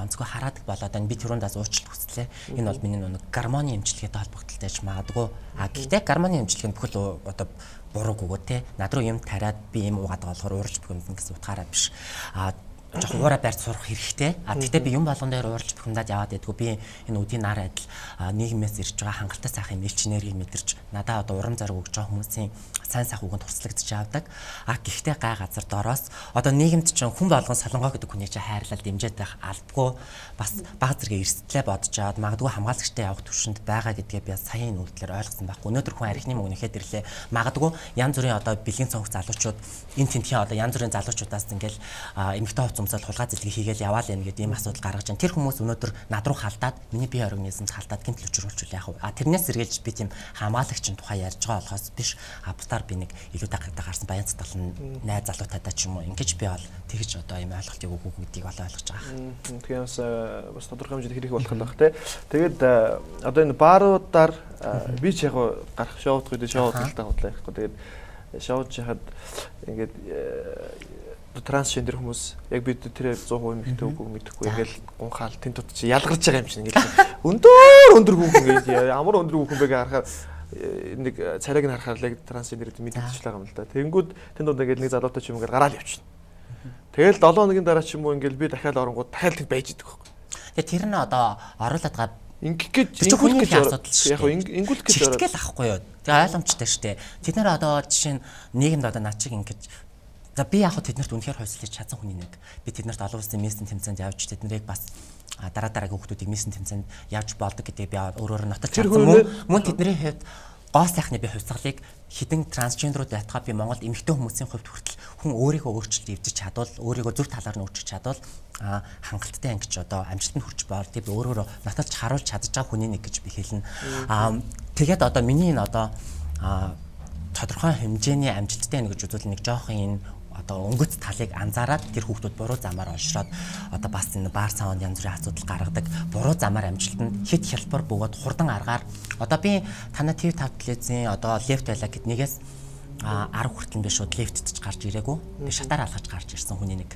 онцгой хараадаг болоод байна. Би тэрүүн даас уучлалт хүслээ. Энэ бол миний нэг гармоны эмчилгээтэй холбогдолтой ч магадгүй. А гэхдээ гармоны эмчилгээ нь бүхэл одоо бурууг өгөө те. Над руу юм тариад би юм уугаад байгаа болохоор ууралж бухимдана гэсэн утгаараа биш. А жоохон уура барьж сурах хэрэгтэй. А тэгтээ би юм болгон дээр ууралж бухимдаад яваад байдгүй. Би энэ үдийн нар адил нийгмээс ирж байгаа хангалттай сайхан элч энергийг мэдэрч надаа одоо урам зориг өгж байгаа хүмүүсийн сайн сайхан үгэнд турслагдж явдаг. А гэхдээ гай газар дороос одоо нийгэмд чинь хүн болгон Солонгоо гэдэг хүнийг чинь хайрлал дэмжиж байх албагүй бас баг зэрэг эрсдлээ бодож аваад магадгүй хамгаалагчтай явах түвшинд байгаа гэдгээ би саяын үйлдэлээр ойлгосон байхгүй. Өнөөдөр хүн архины мөнгө нэхэд ирлээ. Магадгүй янз бүрийн одоо бэлгийн цонх залуучууд энэ тентхийн одоо янз бүрийн залуучуудаас ингээл эмэгтэй хувц өмсөөл хулгай зэлгийг хийгээл яваал юм гэдэг ийм асуудал гаргаж байна. Тэр хүмүүс өнөөдөр над руу халдаад миний бие организмд халдаад гэмтэл учруулж яах вэ? А тэрнээс сэргийлж би тийм хамгаалагчийн тухай ярьж байгаа болохоос биш. А бусдаар би нэг илүү дагдаг гарсан баян цэцгэл нь найз залуутайдаа ч юм уу ингэж би бол тэгж одоо ийм ойлголтыг өгөх гэдгийг бол ойлгож байгаа. Тэгэхээр бас тодорхой хэмжээнд хэрэг болох нь баг те. Тэгээд одоо энэ бааруудаар би ч яг гарах шоуд гэдэг шоуд л та худлаа ярихгүй. Тэгээд шоуд яхад ингээд трансгендер хүмүүс яг бид тэр 100% эмэгтэй үгүй мэдэхгүй ингээл гунхаал тэн тут чи ялгарч байгаа юм чинь ингээл өндөр хүүхэн ингээд ямар өндөр хүүхэн бэ гэж харахаар нэг царайг нь харахаар л яг трансгендер гэдэг мэдчихлээ байгаа юм л да. Тэнгүүд тэн дунд ингээд нэг залуутай ч юм ингээд гараал явчихна. Тэгэл 7 хоногийн дараа ч юм уу ингээл би дахиад оронгууд дахиад тэнд байж идэг байхгүй. Тэгээ тэр нь одоо оруулаад байгаа ингэх гэж ингүүлэх гэж асуудал шүү. Яг ингүүлэх гэж ороод ахгүй юу. Тэгээ ойлгомжтой шүү дээ. Тэд нар одоо жишээ нь нийгэмд одоо над чиг ингэж за би яг тэднэрт үнэхээр хойслож чадсан хүний нэг. Би тэднэрт олон улсын мессен тэмцээнд явж тэднэрийг бас дараа дараагийн хүүхдүүдийг мессен тэмцээнд явж болдог гэдгийг би өөрөөр нотолж чадсан. Мөн тэдний хувьд гоо сайхны би хувьсгалыг хідэн трансгендерүүд байтугай би Монголд эмэгтэй хүмүүсийн хувьд хүртэл хүн өөрийгөө өөрчилж эвдэж чадвал өөрийгөө зөв талаар нь өөрчилж чадвал хангалттай ингэж одоо амжилтанд хүрч боор. Тэг би өөрөөрөө нотолж харуулж чадж байгаа хүний нэг гэж би хэлнэ. Тэгээд одоо миний энэ одоо тодорхой хэмжээний амжилттай нэг гэж үзвэл нэг жоохон энэ одоо өнгөц талыг анзаараад тэр хүүхдүүд буруу замаар олшроод одоо бас энэ бар саунд янз бүрийн асуудал гаргадаг. Буруу замаар амжилтанд хэд хялбар бөгөөд хурдан аргаар одоо би танай TV5 телевизийн одоо лефт байлаа гэд нэгээс 10 хүртэл би шууд лефтдэж гарч ирээгүй. Би шатаар алхаж гарч ирсэн хүний нэг.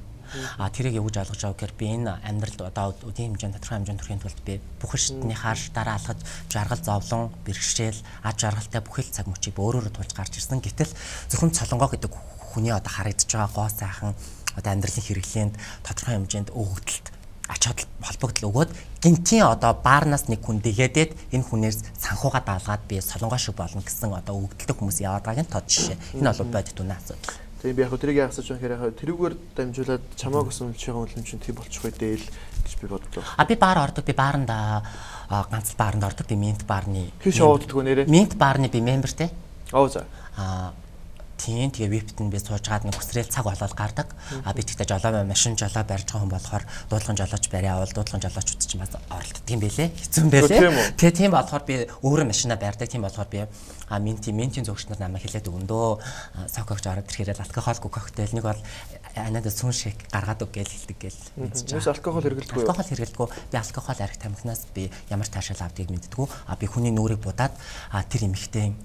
Тэрийг юу гэж ойлгож байгаа гэхээр би энэ амьдралд одоо үдийн хэмжээнд тодорхой хэмжээнд хүрэхин тулд би бүхэн шатны хар дараа алхаж жаргал зовлон бэрхшээл аж жаргалтай бүхэл цаг мөчийг өөрөөрөө тулж гарч ирсэн. Гэтэл зөвхөн Солонгоо гэдэг хүний одоо харагдаж байгаа гоо сайхан одоо амьдралын хэрэглээнд тодорхой хэмжээнд өгөгдөлт ач холбогдол өгөөд гинтийн одоо баарнаас нэг хүн дэгээдээд энэ хүнээс санхугаа даалгаад би Солонгоо шиг болно гэсэн одоо өгөгдөлтэй хүмүүс яваад байгааг нь тод жишээ. Энэ бол бодит үнэ асуудал. Тийм би яг тэрийг яах гэж байна гэхээр яг тэрүүгээр дамжуулаад чамааг өсөн өмчийн үнэлэмж чинь тийм болчих үү дээл гэж би бодлоо. А би баар ордог, би бааранд ганц бааранд ордог, би Mint баарны. Хин шоуддгүү нэрээ? Mint баарны би мембер те. Оо за. Тийм тэгээ VIP-т нь би суужгаад нэг хүсрээл цаг болоод гардаг. А би тэгтээ жолоо машин жолоо барьж байгаа хүн болохоор дуудлагын жолооч бариа авал дуудлагын жолоочууд чинь бас оролддог юм бэлээ. Хэцүү юм бэлээ. Тэгээ тийм болохоор би өөрөө машина барьдаг. Тийм болохоор би Минтийн зөөгч нар намайг хэлээд өгөндөө. Сокогч ороод ирэхээр алкоголгүй коктейл нэг бол анаад сүн шиг гаргаад өг гээл хэлдэг гээл. Юус алкогол хэрэглэдэггүй юу? Алкогол хэрэглэдэггүй. Би алкогол арх тамхинаас би ямар таашаал авдгийг мэддэггүй. А би хүний нүрийг будаад тэр эмэгтэй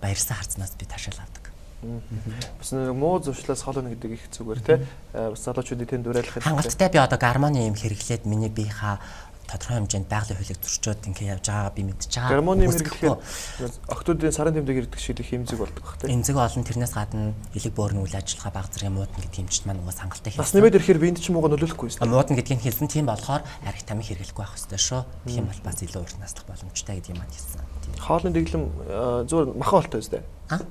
баярсан харцнаас би таашаал авдаг. Бас нэг муу зуршлаас хол өнө гэдэг их зүгээр те. Бас залуучуудыг тэнд уриалах хэрэгтэй. Хангалттай би одоо гармоны юм хэрэглээд миний биеийнхаа тодорхой хэмжээнд байгалийн хуулийг зөрчөөд ингээ явж байгаа би мэдчихэж байгаа. Гормоны хэрэглэхээр охтуудын сарын тэмдэг ирдэг шиг их эмзэг болдог бах тийм. Эмзэг олон тэрнээс гадна элэг бөөрийн үйл ажиллагаа баг зэргийн муудна гэдэг хэмжид маань угаас хангалттай хэлсэн. Бас нэмээд ирэхээр биед ч мууга нөлөөлөхгүй юм. Муудна гэдгийг хэлсэн. Тийм болохоор арх тамхи хэрэглэхгүй байх ёстой шүү. Тийм бол бас илүү урт наслах боломжтой гэдэг юм аа хэлсэн. Хоолны дэглэм зүгээр махан хоолтой үстэй.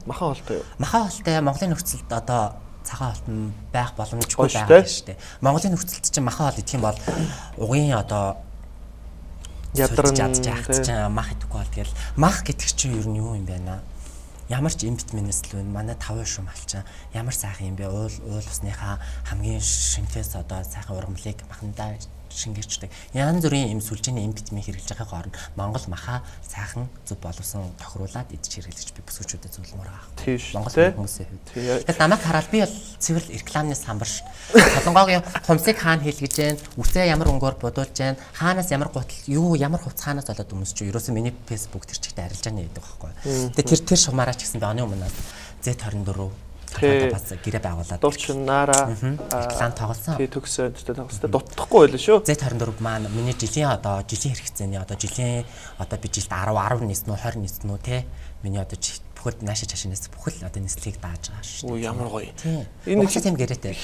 Махан хоолтой юу? Махан хоолтой Монголын нөхцөлд одоо цагаан хоолт нь байх боломжгүй байгаа шүү дээ. Монголын нөхцөлд чинь махан хоол идэх юм бол угийн одоо ядарн чинь мах идэхгүй бол тэгэл мах гэдэг чинь ер нь юу юм бэ наа? Ямар ч им витаминээс л вэ? Манай 5 шум малчин ямар сайхан юм бэ? Уул усныхаа хамгийн шинтээс одоо сайхан ургамлыг махандаа шингээчдэг. Янз бүрийн им сүлжээний им витамин хэрэглэж байгаа хооронд Монгол маха сайхан зөв боловсон тохируулаад идэж хэрэглэж би бүсгүүчүүдэд зөвлөмөр байгаа. Монгол хүмүүсийн хувьд. Тэгэл намайг хараад би бол цэвэр рекламны самбар ш. Солонгогийн хумсыг хаана хийлгэж гэн, үсээ ямар өнгөөр будуулж гэн, хаанаас ямар гутал, юу ямар хувцас хаанаас олоод өмсч юу. Ерөөсөө миний Facebook тэр чигтээ арилжааны гэдэг байхгүй. Тэгээ тэр шумаараа ч гэсэн би оны өмнөөс Z24 бас гэрээ байгуулад дуулчин Нара реклам тоглосон. Тий төгсөө энтертэй тоглосон. Дутхгүй байлаа шүү. Z24 маань миний жилийн одоо жилийн хэрэгцээний одоо жилийн одоо би жилд 10 10 нисэн үү 20 нисэн үү те миний одоо бүхэл наашаа чашаа нис бүхэл одоо нислэгийг дааж байгаа шүү. Оо ямар гоё. Энэ тийм гэрээтэй.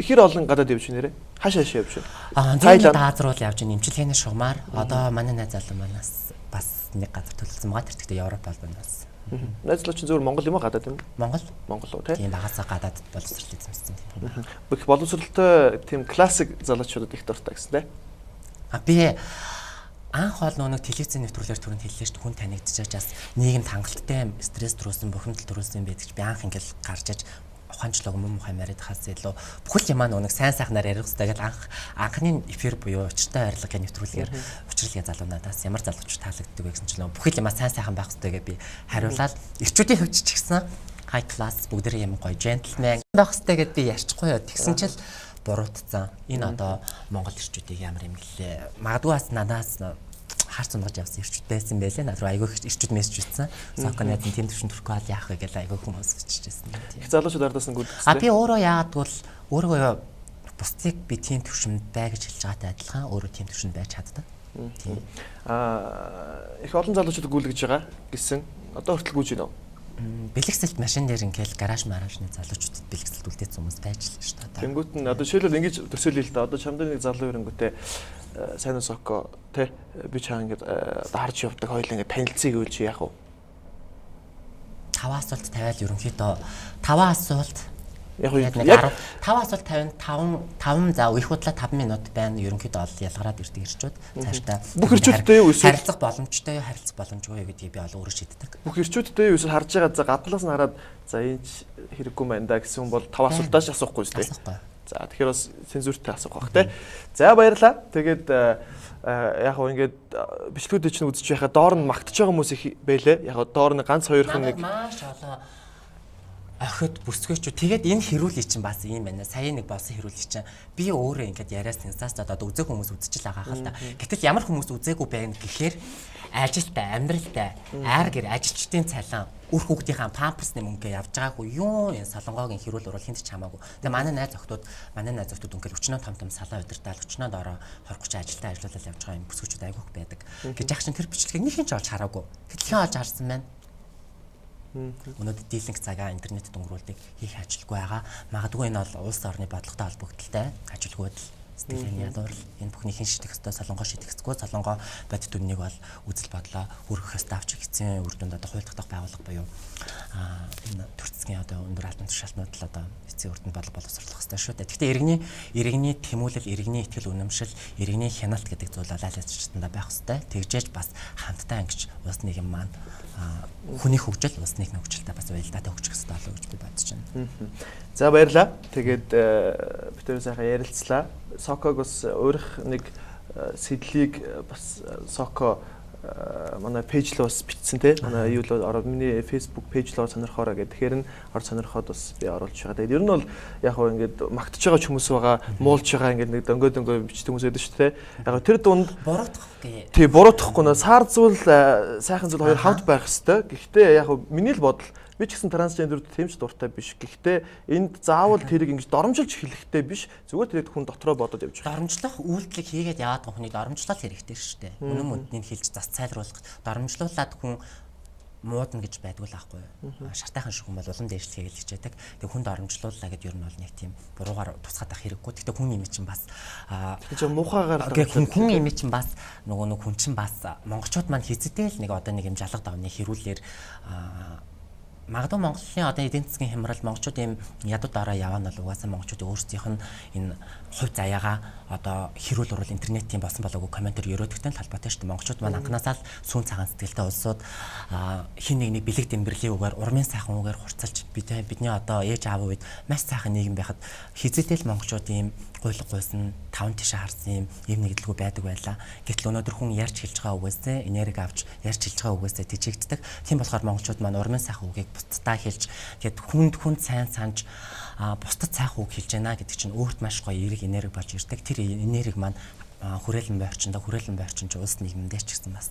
Хэр олон гадаад явж нэрэ? Хаашаа хаашаа явж байна? Таиланд Аз руу явж байна. Эмчилгээний шугамар одоо манай найз залуу манаас бас нэг газар төлөвлөсөн байгаа. Тэр тэгтээ Европ албанаас. Найз залуу чинь зөвхөн Монгол юм уу гадаад юм? Монгол. Монгол уу тий? Тийм багасаа гадаад боловсрол эзэмшсэн тийм. Бүх боловсролтой тийм классик залуучуудад их дуртай гэсэн тий? А би анх бол нэг телевизийн нэвтрүүлгээр түрүүнд хэллээ шүү дээ хүн танигдчихаж бас нийгэмд хангалттай стресс төрүүлсэн, бухимдал төрүүлсэн юм байдаг чи би анх ингээл гарч аж ухаанчлаг муу мухай яриад хаас илүү бүхэл юмаа нэг сайн сайхнаар ярих хэрэгтэй гэл анхны эфир буюу учиртай ойрлого гэх нэвтрүүлгээр учралгийн залуу надаас ямар залууч таалагддаг вэ гэсэн чинь бүхэл юмаа сайн сайхан байх хэрэгтэй гэж би хариулаад эрчүүдийн хувьд ч гэсэн high class бүгдээрээ юм гоё gentleman байх хэрэгтэй гэд би ярьчихгүй юу тэгсэн чил буруутцсан. Энэ одоо Монгол эрчүүдийг ямар юм гэлээ. Магадгүй бас надаас харц унгаж явсан эрчүүд байсан байлээ. Над руу айгүй эрчүүд мессеж бичсэн. Соко найз нь тийм төвшин төрөхгүй бол яах вэ гэж айгүй хүмүүс биччихсэн. Их залуучууд ардаас нь гүдгсэн. А би өөрөө яагаад бол өөрөө бусдыг би тийм төвшөнд бай гэж хэлж байгаатай адилхан өөрөө тийм төвшөнд байж чаддаг. Тийм. Аа их олон залуучууд гүйлгэж байгаа гэсэн. Одоо хүртэл гүйж байна уу? Бэлэгсэлт машин дээр ингээл гараж маражны залуучуудад бэлэгсэлт үлдээсэн хүмүүс байж л шүү дээ. Тэнгүүт нь одоо жишээлбэл ингэж төсөөлье л да. Одоо чамд нэг залуу ирэнгүүтээ сайн уу Соко тэ би чаа ингээд харж явдаг хоёул ингээд танилцъя гэвэл чи яах вэ? 5 асуулт тавиал ерөнхийдөө 5 асуулт яг яг 5 асуулт 55 5 за их худлаа 5 минут байна. Ерөнхийдөө бол ялгараад ирдэг ирчүүд цаашдаа бүх ирчүүдтэй юу эсвэл харилцах боломжтой юу харилцах боломжгүй юу гэдгийг би бол өөрөө шийддэг. Бүх ирчүүдтэй юу эсвэл харж байгаа за гаднаас нь хараад за энэ ч хэрэггүй байна да гэсэн хүн бол 5 асуултаас асуухгүй шүү дээ. Асуухгүй. За тэгэхээр бас цензуртэй асуух бах те. За баярлалаа. Тэгээд яг хөө ингээд бичлэгүүдээ чинь үзэж байхад доор нь магтаж байгаа хүмүүс их байлээ. Яг доор нь ганц хоёрхан нэг маш олон охид бүсгүйч. Тэгээд энэ хэрүүлий чинь бас юм байна. Сая нэг болсон хэрүүлий чинь би өөрөө ингээд яриа сенсацид одоо үзег хүмүүс үзэж л байгаа хэл та. Гэтэл ямар хүмүүс үзээгүй байна гэхээр ажилтай, амьдралтай, айр гэр ажилчдын цалин үр хүүхдийнхаа памперсны мөнгө явж байгаагүй юу энэ солонгогийн хэрүүл уруул хинт ч хамаагүй. Тэгээ манай найз охтууд үнэхээр өчнөө том том салаа удирдаал өчнөө доороо 20 30 ажилтай ажиллуулал явж байгаа юм бүсгүйчүүд айгүйх байдаг. Гэж яах чинь тэр бичлэгийг нэг хин ч олж хараагүй. Гэтэл хэн олж харсан байна? Өнөөдөр дийлэнх цагаа интернетэд өнгөрүүлдэг хийх ажилгүй байгаа. Магадгүй энэ бол улс орны бодлоготой холбогдлолтой ажилгүйдэл сэтгэлийн ядуурл энэ бүхнийг хэн шийдэх ёстой солонгоо шийдэх ёсгүй солонгоо бодит үннийг бол үзэл бодлоо хүргэх ёстой авч эцсийн үр дүнд одоо хууль тогтоох байгууллага буюу энэ төр засгийн одоо өндөр албан тушаалтнууд л одоо эцсийн үр дүнд боловсруулах ёстой шүү дээ. Гэхдээ иргэний тэмүүлэл, иргэний итгэл үнэмшил, иргэний хяналт гэдэг зүйл бол аль аль байх ёстой. Тэгжээж бас хамтдаа ингэж улс нийгэм маань хүний хөгжил, улс нийгмийн хөгжилтэй бас уялдаатай хөгжих ёстой болов гэж би бодож байна. За баярлалаа. Тэгээд бид хоёр сайхан ярилцлаа. Соког бас өөрөх нэг сэдлийг бас Соко манай пэйж руу бас бичсэн те. Манай юу л ороо миний Facebook пэйж руу сонирхоорой гэх. Тэгэхээр нь ор сонирхоод бас би оруулж байгаа. Тэгээд ер нь бол яг хөө ингээд магтаж байгаа ч хүмүүс байгаа, муулж байгаа ингээд нэг дөнгөө бичдэг хүмүүс байдаг шүү дээ. Яг тэр дунд буруутгахгүй. Тий, буруутгахгүй нөө сар зүйл сайхан зүйл хоёр хамт байх хэвээр. Гэхдээ яг хөө миний л бодол Би ч гэсэн трансгендерүүд тийм ч дуртай биш. Гэхдээ энд заавал тэрийг ингэж доромжилж хэлэхтэй биш. Зүгээр тэрийг хүн дотроо бодоод явж байгаа. Доромжлох үйлдэлийг хийгээд яваад байгаа хүний доромжлол хэрэгтэй шүү дээ. Үнэн мөднийг хэлж зас цайлруулах доромжлуулаад хүн муудна гэж байдгүй л аахгүй юу. Шартайхан шиг хүн бол улам дээшлэхийг л хичээдэг. Тэг хүн доромжлууллаа гэд ер нь бол нэг тийм буруугаар тусгаад ах хэрэггүй. Гэхдээ хүн юм чинь бас тэр чинь муухайгаар хүн юм чинь бас нөгөө нэг хүн чинь бас монголчууд маань хизэдээ л нэг одоо нэг юм жалга давны хэрүүлэр магадгүй Монголын одоо эдийн засгийн хямрал монголчууд ийм ядуу дараа яваа нь бол угаасаа монголчууд өөрсдийнх нь энэ хувь заяагаа одоо хэрүүл урал интернетийн болсон болоогүй комментэр өрөөдөгтэй холбоотой шүү дээ. Монголчууд маань анханасаа л сүүн цагаан сэтгэлтэй улсууд хин нэг нэг бэлэг дэмбэрлийн үгээр урмын сайхан үгээр хурцлж бидний одоо ээж аав үед маш сайхан нийгэм байхад хизээтэл монголчууд ийм гуйлга гуйсан таван тишээ харсан юм нэгдэлгүй байдаг байлаа. Гэтэл өнөөдөр хүн ярьж хэлж байгаа үгээсээ энерги авч ярьж хэлж байгаа үгээсээ тэжээгддэг. Тийм болохоор монголчууд маань урмын сайхан үгийг бусдаа хэлж тэгэд хүнд хүнд сайн санаж бусдад сайхан үг хэлж яана гэдэг чинь өөрт маш гоё эерэг энерги болж ирдэг. Тэр энерги маань хүрээлэн байрчиндаа хүрээлэн байрчин ч улс нийгэмдээ ч гэсэн бас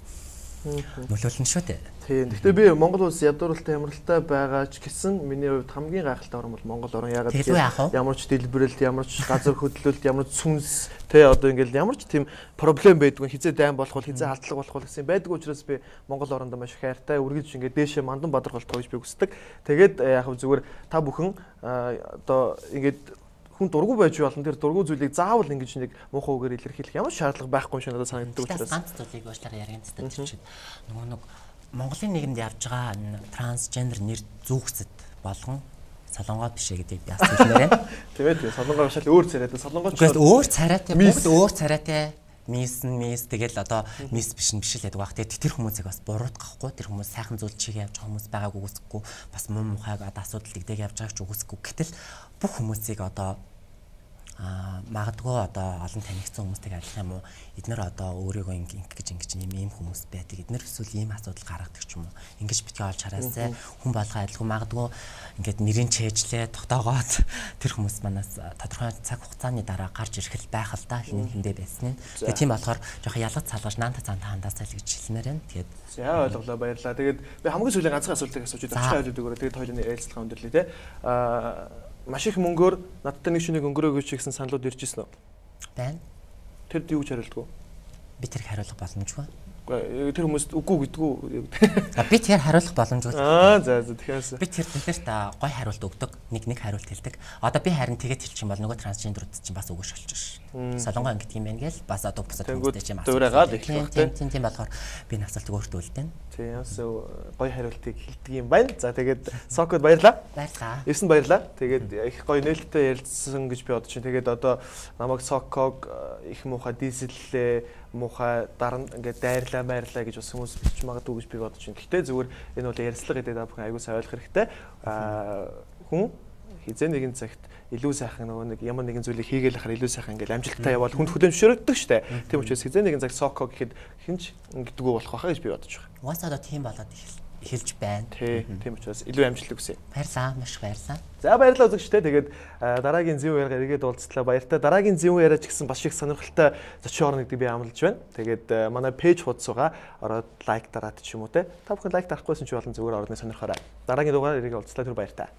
нөлөөлнө шүү дээ. Тийм. Гэхдээ би Монгол улс ядуурлалтай хямралтай байгаа ч гэсэн миний хувьд хамгийн гайхалтай орн бол Монгол орн. Яагаад гэвэл ямар ч дэлбэрэлт, ямар ч газар хөдлөлт, ямар ч сүнс тэ одоо ингээл ямар ч тийм проблем байдгүй. Хизээ дайн болох бол хизээ халдлага болох бол гэсэн байдгүй учраас би Монгол орондоо маш их хайртай. Үргэлж ингээд дээшээ мандан бадрах болтгоо гэж би хүсдэг. Тэгээд яг зүгээр та бүхэн одоо ингээд хүн дургу байж болно. Тэр дургу зүйлийг заавал ингэж нэг муухай үгээр илэрхийлэх ямар шаардлага байхгүй юм шиг надад санагддаг учраас. Ганц зүйлийг уучлаарай яригын цэцэд чинь нөгөө нэг Монголын нийгэмд явж байгаа трансгендер нэр зүүгсэд болгон солонгоо биш ээ гэдгийг би бас хэлмээр байна. Тийм ээ тийм. Солонгоо шал өөр царайтай. Солонгоо ч өөр царайтай. Бүгд өөр царайтай. Мисс нь мисс тэгэл одоо мисс биш нь биш л гэдэг баг. Тэгээд тэр хүмүүсийг бас буруутгахгүй. Тэр хүмүүс сайхан зүйл чигээ явж байгаа хүмүүс байгааг үгүйсэхгүй. Бас муу мухайг одоо асуудал дэгдэг явж байгааг ч үгүйсэхгүй. Гэтэл бүх хүмүүсийг одоо магадгүй одоо олон танигдсан хүмүүстэйг адилхан юм уу? Эднэр одоо өөрийгөө ингэж ингэж ийм хүмүүс байдаг. Эднэр эсвэл ийм асуудал гаргадаг ч юм уу. Ингэж битгий олж хараасай. Хүн болгоо адилгүй магадгүй ингээд нэрийн чэйжлээ тогтоогоод тэр хүмүүс манаас тодорхой цаг хугацааны дараа гарч ирэх л байх л да хин хиндэ байсан нь. Тэгээ тийм болохоор жоохон ялгаж салгаж наанта цаанта хандаасай л гэж хэлмээр байна. Тэгээд за ойлголоо баярлаа. Тэгээд би хамгийн сүүлийн ганцхан асуултыг асууж байгаа. Өчигдөр өгөөрэй. Тэгээд хоёулын ярилцлага өндөрлөе те. Маш их мөнгөөр надтай нэг шүнийг өнгөрөөгөөч гэсэн саналууд ирж ирсэн үү? Байна. Тэр юу гэж хариулдгүй? Би тэр хариулах боломжгүй. Тэр хүмүүст үгүй гэдгүү. Би тэр хариулах боломжгүй. За за тэгэхээр би тэр тэрт гой хариулт өгдөг. Нэг хариулт хэлдэг. Одоо би харин тэгээд хэлчих юм бол нөгөө трансгендерүүд чинь бас үгүй шолж ш. Солонгоо ингэдэг юм байна гээл бас одоо бусад хүмүүстэй ч юм асуугаад эхлэх байх тийм. Тийм болохоор би энэ асуултыг өөртөө үлдээн. Тийм ясаа гой хариултыг хэлдэг юм байна. За тэгээд Сокод баярлаа. Баярлалаа. Ирсэн баярлаа. Тэгээд их гоё нээлттэй ярилцсан гэж би бодож байна. Тэгээд одоо намайг Соког их муухай дизеллээ муухай даран ингээд дайрлаа майрлаа гэж бас хүмүүс бичиж магадгүй гэж би бодож байна. Гэхдээ зүгээр энэ бол ярилцлага гэдэг та бүхэн аягүй сайн ойлгох хэрэгтэй. Хүн хизээ нэгэн цагт илүү сайхан нөгөө нэг ямар нэгэн зүйлийг хийгээл ахаар илүү сайхан ингээд амжилттай явбал хүнд хүлээн зөвшөөрөгдөг штэ. Тийм учраас хизээ нэгэн цаг Соко гэхэд хинч ингэдэггүй болох байхаа гэж би бодож байгаа. Угаасаа одоо тийм болоод эхэлж байна. Тийм учраас илүү амжилт хүсье. Баярлалаа, маш их баярлалаа. За баярлалаа үзэгчдээ. Тэгээд дараагийн зөв яриагаар эргээд уулзлаа. Баяртай. Дараагийн зөв яриа ч гэсэн бас их сонирхолтой зочин орно гэдэг би амлаж байна. Тэгээд манай пэйж хуудасгаа ороод лайк дараад ч юм уу те. Та бүхэн лайк дарахгүйсэн ч болон зүгээр ороод сонирхоорой. Дараагийн дугаараар эргээд уулзлаа. Түр баяртай.